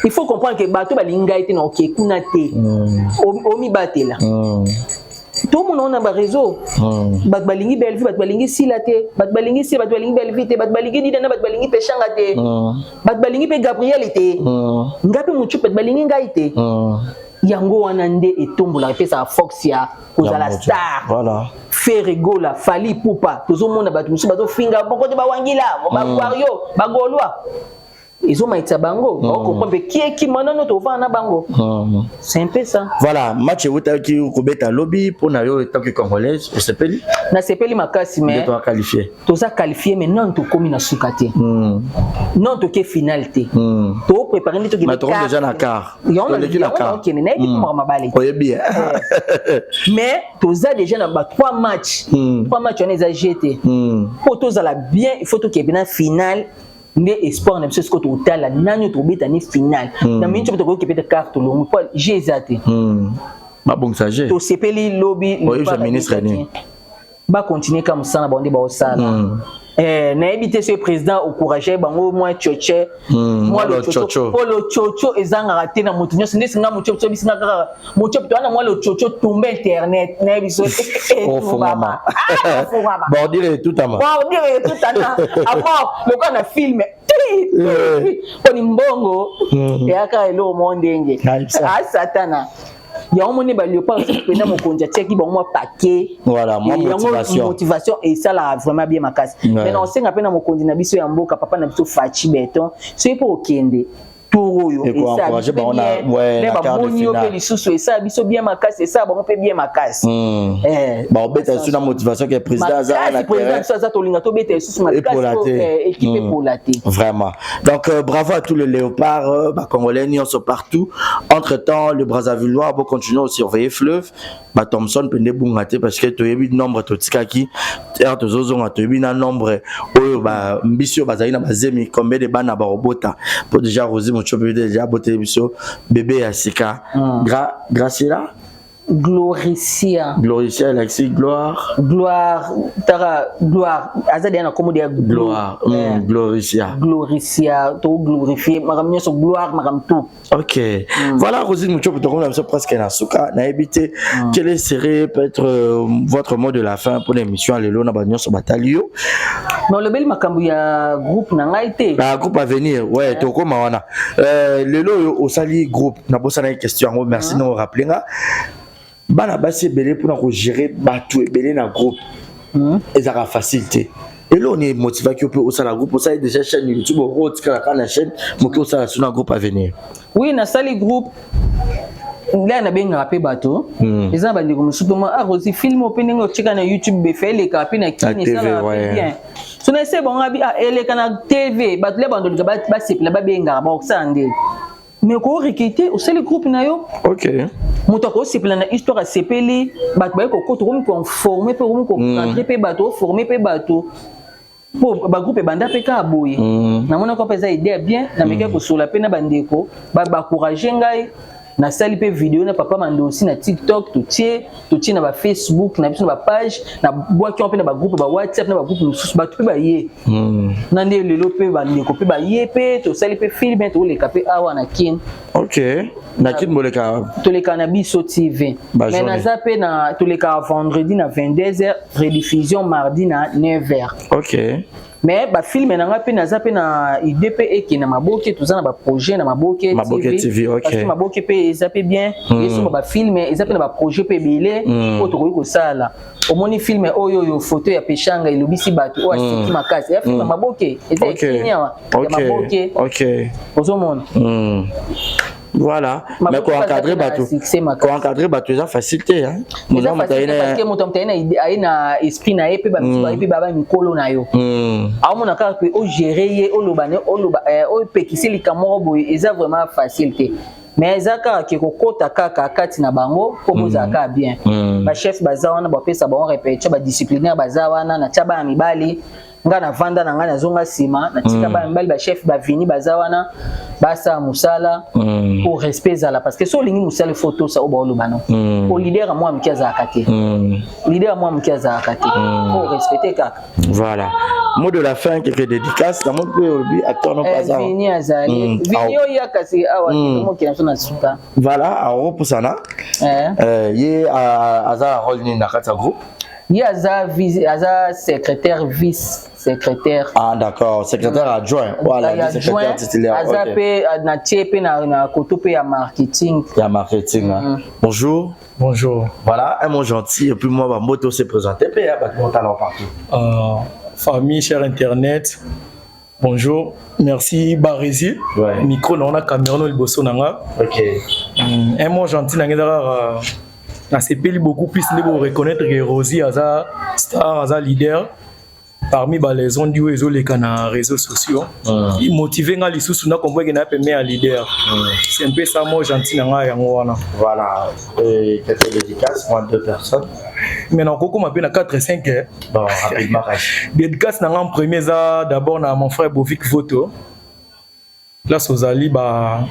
Il faut comprendre ke bato balingi ngai te, na oke kuna te. Omibatela. Tomona ngo na baréseau, bato balingi Bellevue, bato balingi Sila te, bato balingi Sila, bato balingi Bellevue te, bato balingi Didana, bato balingi Peshanga te, bato balingi mpe Gabriel te, ngai mpe motu, bato balingi ngai te. Yango wana nde etombolaka, epesaka force ya kozala star. Ferre Gola, Fally Ipupa, tozomona bato mosusu bazofinga moko te, bawangila, bagwario, bagolwa, ezomaitisa bango, baocomprendre mpe kieki manano tovanda na bango. C'est un peu ça. Voilà, match eutaki kobeta lobi, mpo na yo etant que Congolaise, osepeli? Nasepeli makasi, mais toza qualifié. Toza qualifié, mais non, tokomi na suka te. Non, toke final te. Topréparé nde tokende déjà na quart. Toleki na quart. Okende, nayebi komaka mabale. Oyebi. Mais toza déjà na ba trois match. Trois match wana eza jeu te. Mpo tozala bien, il faut tokende na finale nde espoir na biso. Sikoyo totala nani tobeta ni finale. Na miniti oyo tokoki kepeta quart, tolongwi, mpo jeu eza te. Babongisa jeu. Tosepeli lobi. Oyebisa ministre nini? Bacontinue ka mosala bango nde baosala. Nayebi te soki président encourage bango mwa tchotche, mwa lochocho, mpo lochocho ezangaka te na moto nyonso. Nde singa moto so bisinga kaka moto towana mwa lochocho tumba internet, nayebi so. Ofungama, bordure etutama. Bordure etutana avant lokola na film, poni mbongo eyaka eloko moko ndenge asatana yango. Moni baléopard mpena, mokonzi atiaki bango mwa paquet. Voilà, mwa motivation. Motivation esalaka vraiment bien makasi. Mais na osenga mpe na mokonzi na biso ya mboka, papa na biso Fatshi Béton, soki mpo okende tour oyo, bamoni yo mpe lisusu, esala biso bien makasi, esala bango mpe bien makasi. Baobeta lisusu na motivation ke président aza na président biso aza, tolinga tobeta lisusu makasi, équipe epola te. Vraiment, donc bravo à tous les léopards, bacongolais nyonso partout. Entre temps, le Brazzavillois bocontinue osurveiller fleuve bathomson mpe nde bunga te, parce que toyebi nombre totikaki ere, tozozonga, toyebi na nombre oyo mbisi oyo bazali na bazemi, combien de bana bakobota, po déjà Rosi Motiope déjà aboteli biso bébé ya sika. Graciela. Gloricia. Gloricia elakisi gloire. Gloire, taka gloire aza deya na kombo ya. Gloire, Gloricia. Gloricia, toglorifie makambo nyonso, gloire, makambo tout. Ok, voilà, Rosine Mutiopo, tokomi na biso presque na suka. Nayebi te quel serait peut-être votre mot de la fin pour l'émission ya lelo na bato nyonso batali yo. Mais olobeli makambo ya groupe na ngai te. Na groupe à venir, ouais, tokóma wana. Lelo oyo osali groupe, nabosanaki question yango, merci ndenge orappeler nga. Bana basi ebele, mpona kogérer bato ebele na groupe, ezalaka facile te. Eloko nini emotivaki yo mpe osala groupe? Osali déjà chaîne YouTube, okotikala kaka na chaîne moke, osala so na groupe Avenir? Oui, nasali groupe nde nabengaka mpe bato. Eza na bandeko mosusu mpe ah, Rosi, film mpe ndenge otika na YouTube befe eleka mpe na kini, esalaka mpe bien. So na ese bango abi ah, eleka na TV, bato le bandolika basepela, babengaka, bakosala nde. Mais okorecruter, osali groupe na yo. Moto akosepela na histoire, asepeli, bato baye kokota, okomi koformer mpe, okomi koencadrer mpe bato, oformer mpe bato, mpo bagroupe ebanda mpe kaka boye. Namonaka mpe eza idée ya bien. Namekaki kosola mpe na bandeko, baencourager ngai. Nasali mpe video na papa Mandosi na TikTok, totie na bafacebook na biso, na bapage, nabwaki wana mpe na bagroupe bawhatsapp, na bagroupe mosusu, bato mpe baye. Na nde lelo mpe bandeko mpe baye mpe tosali mpe film, toleka mpe awa na Kin. Ok, na Kin boleka? Toleka na Biso TV. Mais naza mpe na, tolekaka vendredi na 22h, rediffusion mardi na 9h. Mais bafilm na nga mpe, naza mpe na idée mpe eke na Maboke. Toza na baprojet na Maboke. Maboke TV, ok. Parce que Maboke mpe eza mpe bien, esomba bafilm, eza mpe na baprojet mpe ebele oyo tokoki kosala. Omoni film oyo photo ya Peshanga elobisi bato, oyo aseki makasi, eya film ya Maboke, eza ekini awa ya Maboke. Ozomona. Voilà, mais koencadrer bato, koencadrer bato eza facile te. Eza facile parce que moto aye na esprit na ye mpe, bamisusu baye mpe baba mikolo na yo, aomona kaka mpe ogérer ye, oloba oloba, opekisi likambo moko boye, eza vraiment facile te. Mais eza kaka ke kokota kaka kati na bango mpo bozala kaka bien. Bachef baza wana, bapesa bango répétition, badisciplinaire baza wana. Natia bana mibali, nga navanda na ngai, nazonga nsima, natika bana mibali, bachef bavini baza wana, basala mosala po respect ezala, parce que so olingi mosala, ifo tosa oyo baoloba no. Po leader ya mwa moke azalaka te, leader ya mwa moke azalaka te, po respecte kaka. Voilà, mot de la fin, quelques dédicaces. Namoni mpe olobi acteur no paza. Vini azali, Vini oyo ya kasi awa mokili na biso na suka. Voilà, akokopusana. Ye aza na rôle nini na kati ya groupe? Ye aza secrétaire, vice secrétaire. Ah d'accord, secrétaire adjoint. Voilà, secrétaire titulaire. Aza mpe na tie mpe na koto mpe ya marketing. Ya marketing. Bonjour. Bonjour. Voilà, un mot gentil et puis moi bambote, s'est présenté mpe ya bato motala partout. Famille, cher internet, bonjour. Merci Barési. Micro na caméra no liboso na nga. Un mot gentil na nga kaka, nasepeli beaucoup plus nde bo reconnaître que Rosie aza star, aza leader parmi balaison di oyo ezoleka na réseaux sociaux. Motive nga lisusu na comprendre ke na peme ya leader. C'est un peu ça, mot gentil na ngai yango wana. Voilà, et quelques dédicaces, moi deux personnes. Mais nakokoma mpe na 4 5. Bon, rapidement. Dédicace na nga en premier eza d'abord na mon frère Bovik Voto, place ozali, ba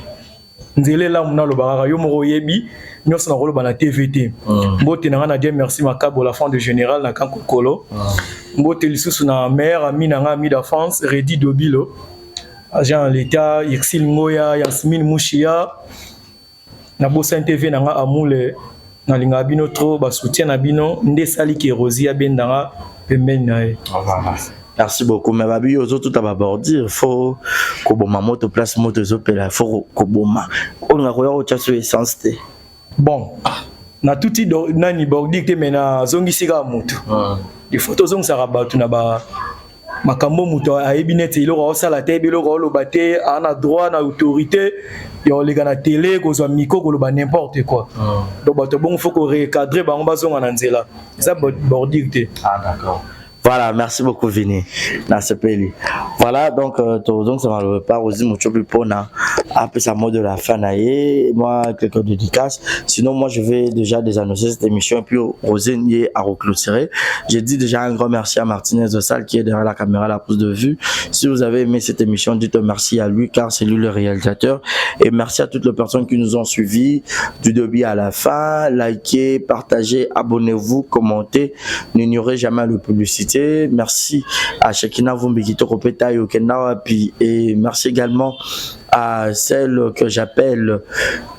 nzela elamu. Naloba kaka yo moko oyebi nyonso, nakoloba na TV te. Mbote na nga na Dieu merci Makabo, la fin de général na Kankokolo. Mbote lisusu na meilleur ami na nga, ami d'enfance, Redi Dobilo, agent en l'état, Irsil Ngoya, Yasmine Mushia, na Bosan TV na nga Amule. Nalingaka bino trop, basoutien na bino nde esaliki Rosi abendanga pembeni na ye. Merci beaucoup. Mais babi, ozotuta babordure, faut koboma moto. Place moto ezopela, faut koboma. Olinga koya kotya so essence te? Bon, natuti nani bordure te, mais nazongisi kaka motu. Il faut tozongisaka bato na ba makambo. Moto ayebi neti eloko aosala te, ayebi eloko aoloba te, aa na droit na autorité ya koleka na télé, kozwa micro, koloba n'importe quoi. Donc bato bongo, faut korecadrer bango, bazonga na nzela. Eza bordure te. Ah d'accord. Voilà, merci beaucoup Vini. Nasepeli. Voilà, donc donc ça m'a pas Rosi Muchopi pona après sa mot de la fin na ye, moi quelques dédicaces. Sinon moi je vais déjà désannoncer cette émission et puis Rosé y a reclôturer. J'ai dit déjà un grand merci à Martinez de Salle qui est derrière la caméra, la prise de vue. Si vous avez aimé cette émission, dites merci à lui car c'est lui le réalisateur. Et merci à toutes les personnes qui nous ont suivis du début à la fin. Likez, partagez, abonnez-vous, commentez. N'ignorez jamais la publicité. Merci à Shekina Vumbikito Kopeta Yokenda et merci également à celle que j'appelle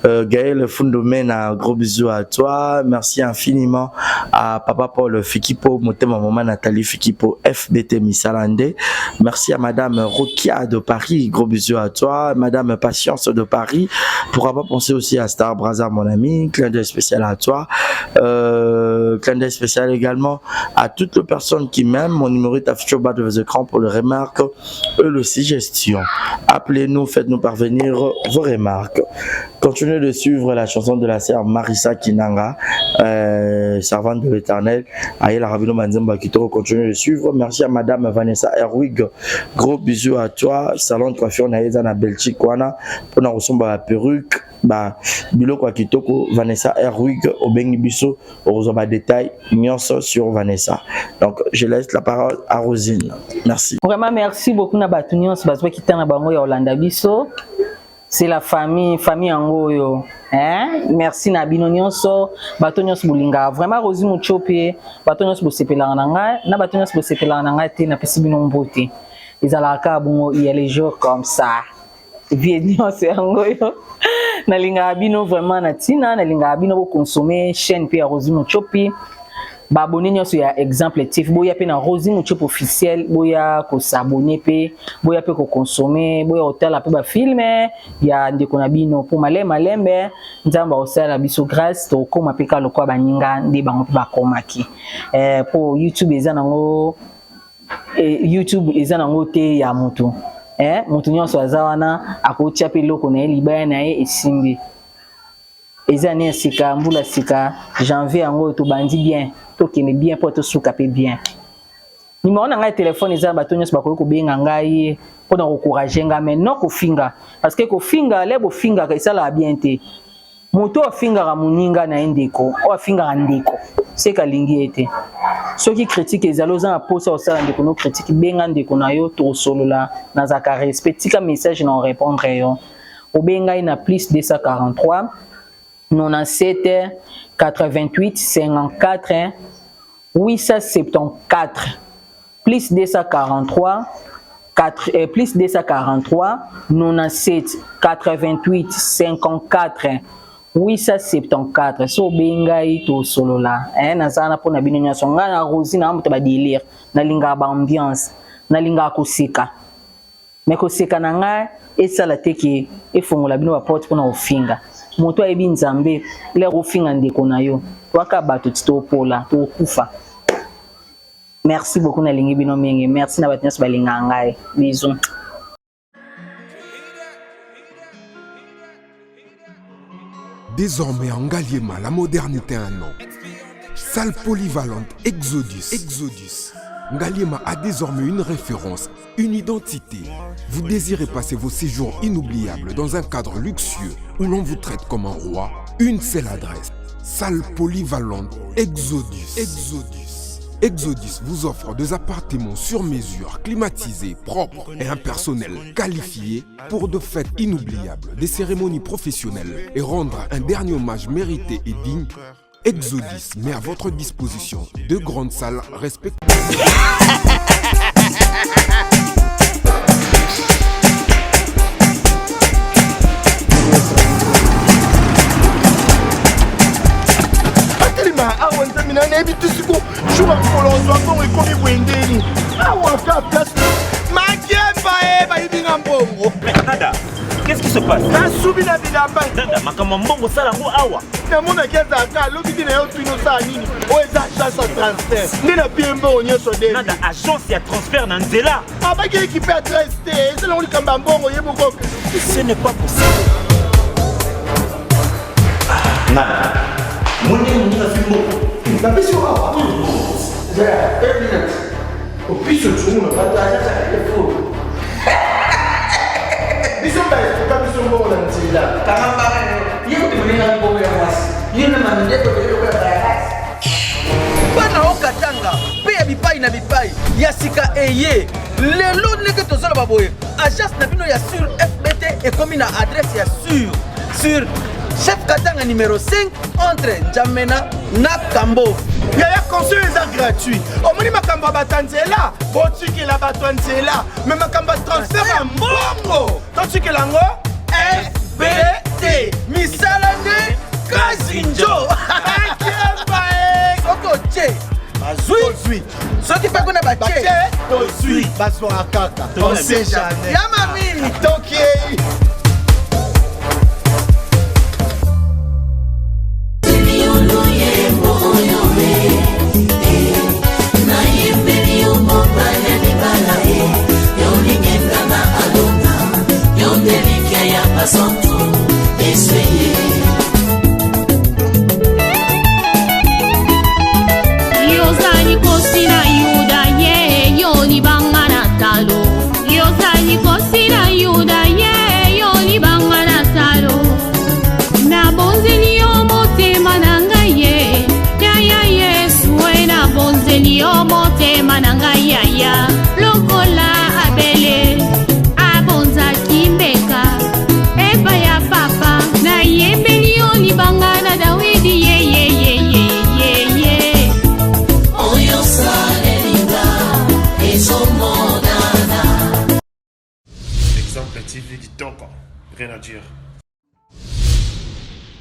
euh, Gaël Fundomena, gros bisous à toi. Merci infiniment à Papa Paul Fikipo, Motema Maman Nathalie Fikipo, FBT Missalande. Merci à Madame Rokia de Paris, gros bisous à toi. Madame Patience de Paris. Pourquoi pas penser aussi à Star Braza, mon ami. Clin d'œil spécial à toi. Euh, clin d'œil spécial également à toutes les personnes qui m'aiment. Mon numéro est affiché au bas de vos écrans pour les remarques et les suggestions. Appelez-nous, faites-nous parvenir vos remarques. Continuez de suivre la chanson de la sœur Marissa Kinanga, euh, servante de l'éternel. Aïe Rabino Manzemba Kitoro, continuez de suivre. Merci à Madame Vanessa Erwig. Gros bisous à toi. Salon de coiffure Naïza na Belgique, wana. Pour la perruque. Ba biloko ya kitoko Vanessa Erwig obengi biso okozwa ba détail nyonso sur Vanessa. Donc je laisse la parole à Rosine. Merci. Vraiment merci beaucoup na bato nyonso bazwaki ntango na bango ya kolanda biso. C'est la famille, famille yango oyo. Hein? Merci na bino nyonso, bato nyonso bolingaka. Vraiment Rosine Mutshopi, bato nyonso bosepelaka na ngai, na bato nyonso bosepelaka na ngai te, napesi bino mbote. Ezalaka kaka bongo, il y a les jours comme ça. Vie nyonso yango oyo. Nalingaka bino vraiment na ntina, nalingaka bino boconsommer chaîne mpe ya Rosine Mutshopi. Baabonné nyonso ya Exemple TV, boya mpe na Rosine Mutshopi officiel, boya kos'abonner mpe boya mpe koconsommer, boya kotala mpe bafilm ya ndeko na bino, mpo malembe malembe Nzambe akosala biso grâce, tokóma mpe kaka lokola baninga nde bango mpe bakomaki. Mpo YouTube eza nango, YouTube eza nango te ya motu. Motu nyonso aza wana akotia mpe eloko na ye, libaya na ye esimbi. Eza ne ya sika, mbula sika, janvier yango tobandi bien, tokende bien mpo tosuka mpe bien. Numéro na ngai ya telefone eza, bato nyonso bakoki kobenga ngai mpona koencourager ngai, mais non kofinga, parce que kofinga le bofingaka esalaka bien te. Moto oyo afingaka moninga na ye, ndeko oyo afingaka ndeko, seka alingi ye te. Soki critique ezali, oza na mposa kosala ndeko no critique, benga ndeko na yo, tosolola. Nazalaka respect, tika message na orépondre yo. Obengai na plus 243 97 88 54 874, plus 243 4, plus 243 97 88 54 874. So obengai, tosolola. Naza wana mpona bino nyonso. Ngai na Rosi na moto badélire, nalingaka baambiance, nalingaka koseka, me koseka na ngai esala te ke efongola bino baporte mpona kofinga moto ayebi Nzambe. Lere ofinga ndeko na yo, toaka bato ti topola, tokufa. Merci beaucoup, nalingi bino mingi. Merci na bato nyonso balingaka ngai. Bisous. Désormais en Ngaliema, la modernité a un nom. Salle polyvalente Exodus. Exodus. Ngaliema a désormais une référence, une identité. Vous désirez passer vos séjours inoubliables dans un cadre luxueux où l'on vous traite comme un roi? Une seule adresse. Salle polyvalente Exodus. Exodus. Exodus vous offre des appartements sur mesure, climatisés, propres et un personnel qualifié pour de fêtes inoubliables, des cérémonies professionnelles et rendre un dernier hommage mérité et digne. Exodus met à votre disposition deux grandes salles respectueuses. Atelema awa, Nzambe na nayebi te siko jour ya mokolo ozwa mbongo ekomi boye ndeni awa ka place makemba e bayibi nga mbongo. Nada, qu'est-ce qui se passe? Nasubi na bilamba. Nada, makambo ya mbongo osala yango awa? Namonaki azalaka alobi te na yo tuni osala nini, oyo eza agence ya transfert nde napie mbongo nyonso de. Nada, agence ya transfert na nzela? Abaki équipe adresse te, eza nango likambo ya mbongo ye moko. Ce n'est pas possible. Nada, moni moninga azwi mbongo. Napesi yo awa opiso tunguna bato agence ya fo biso baefuka biso mbongo na nzela. Kanga mbanga yo, ye kutu moninga mbongo ya mwasi yo na mamindeko eloko ya bayakasi. Bana okatanga mpe ya bipai na bipai ya sika eye lelo ndenge tozoloba boye, agence na bino ya sur FBT ekomi na adresse ya sur Chef Katanga numéro 5 entre Njamena na Kambo. Yaya, conseil eza gratuit. Omoni makambo ya bato ya nzela, botikela bato ya nzela, me makambo ya transfert ya mbongo totikela yango. FBT misala nde kasi njo soki otie bazwi soki mpe kuna batie tozwi bazwaka kaka on sait jamais ya mami tokiei. Yozali kosi na Yuda ye yo libanga na talo, yozali kosi na Yuda ye yo libanga na talo, nabonzeli yo motema na ngai ye yaya Yesu e, nabonzeli yo motema na ngai yaya, lokola Abele abonzaki mbeka epai ya papa, nayembeli yo libanga na Dawidi ye ye ye ye ye ye. Oyo salelinga ezomonana. Exemple TV kitoko, rien à dire.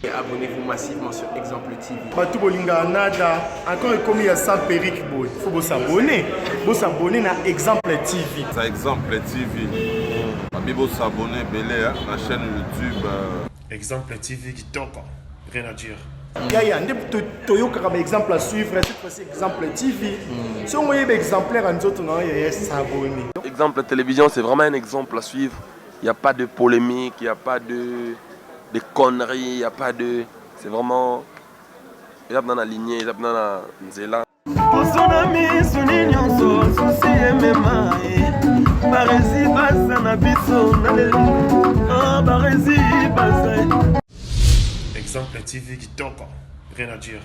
Abonnez-vous massivement sur Exemple TV. Bato bolingaka nada encore ekomi ya sans perruque boye, faut bosabone, bosabone na Exemple TV. Ça, Exemple TV. Babi bosabone ebele hein, na chaîne YouTube. Exemple TV kitoko, rien à dire. Yaya nde toyokaka baexemple à suivre, cette fois-ci Exemple TV. Soki oyeba exemplaire ya nzoto na yo, yaya, s'abonne. Exemple Télévision, c'est vraiment un exemple à suivre. Il n'y a pas de polémique, il n'y a pas de conneries, il n'y a pas de. C'est vraiment. Il y a dans la lignée, il y a dans la nzela. Poso na miso nyonso susi emema ye Barezi baza na biso na lelo. Ah, Barezi baza. Exemple TV kitoko, rien à dire.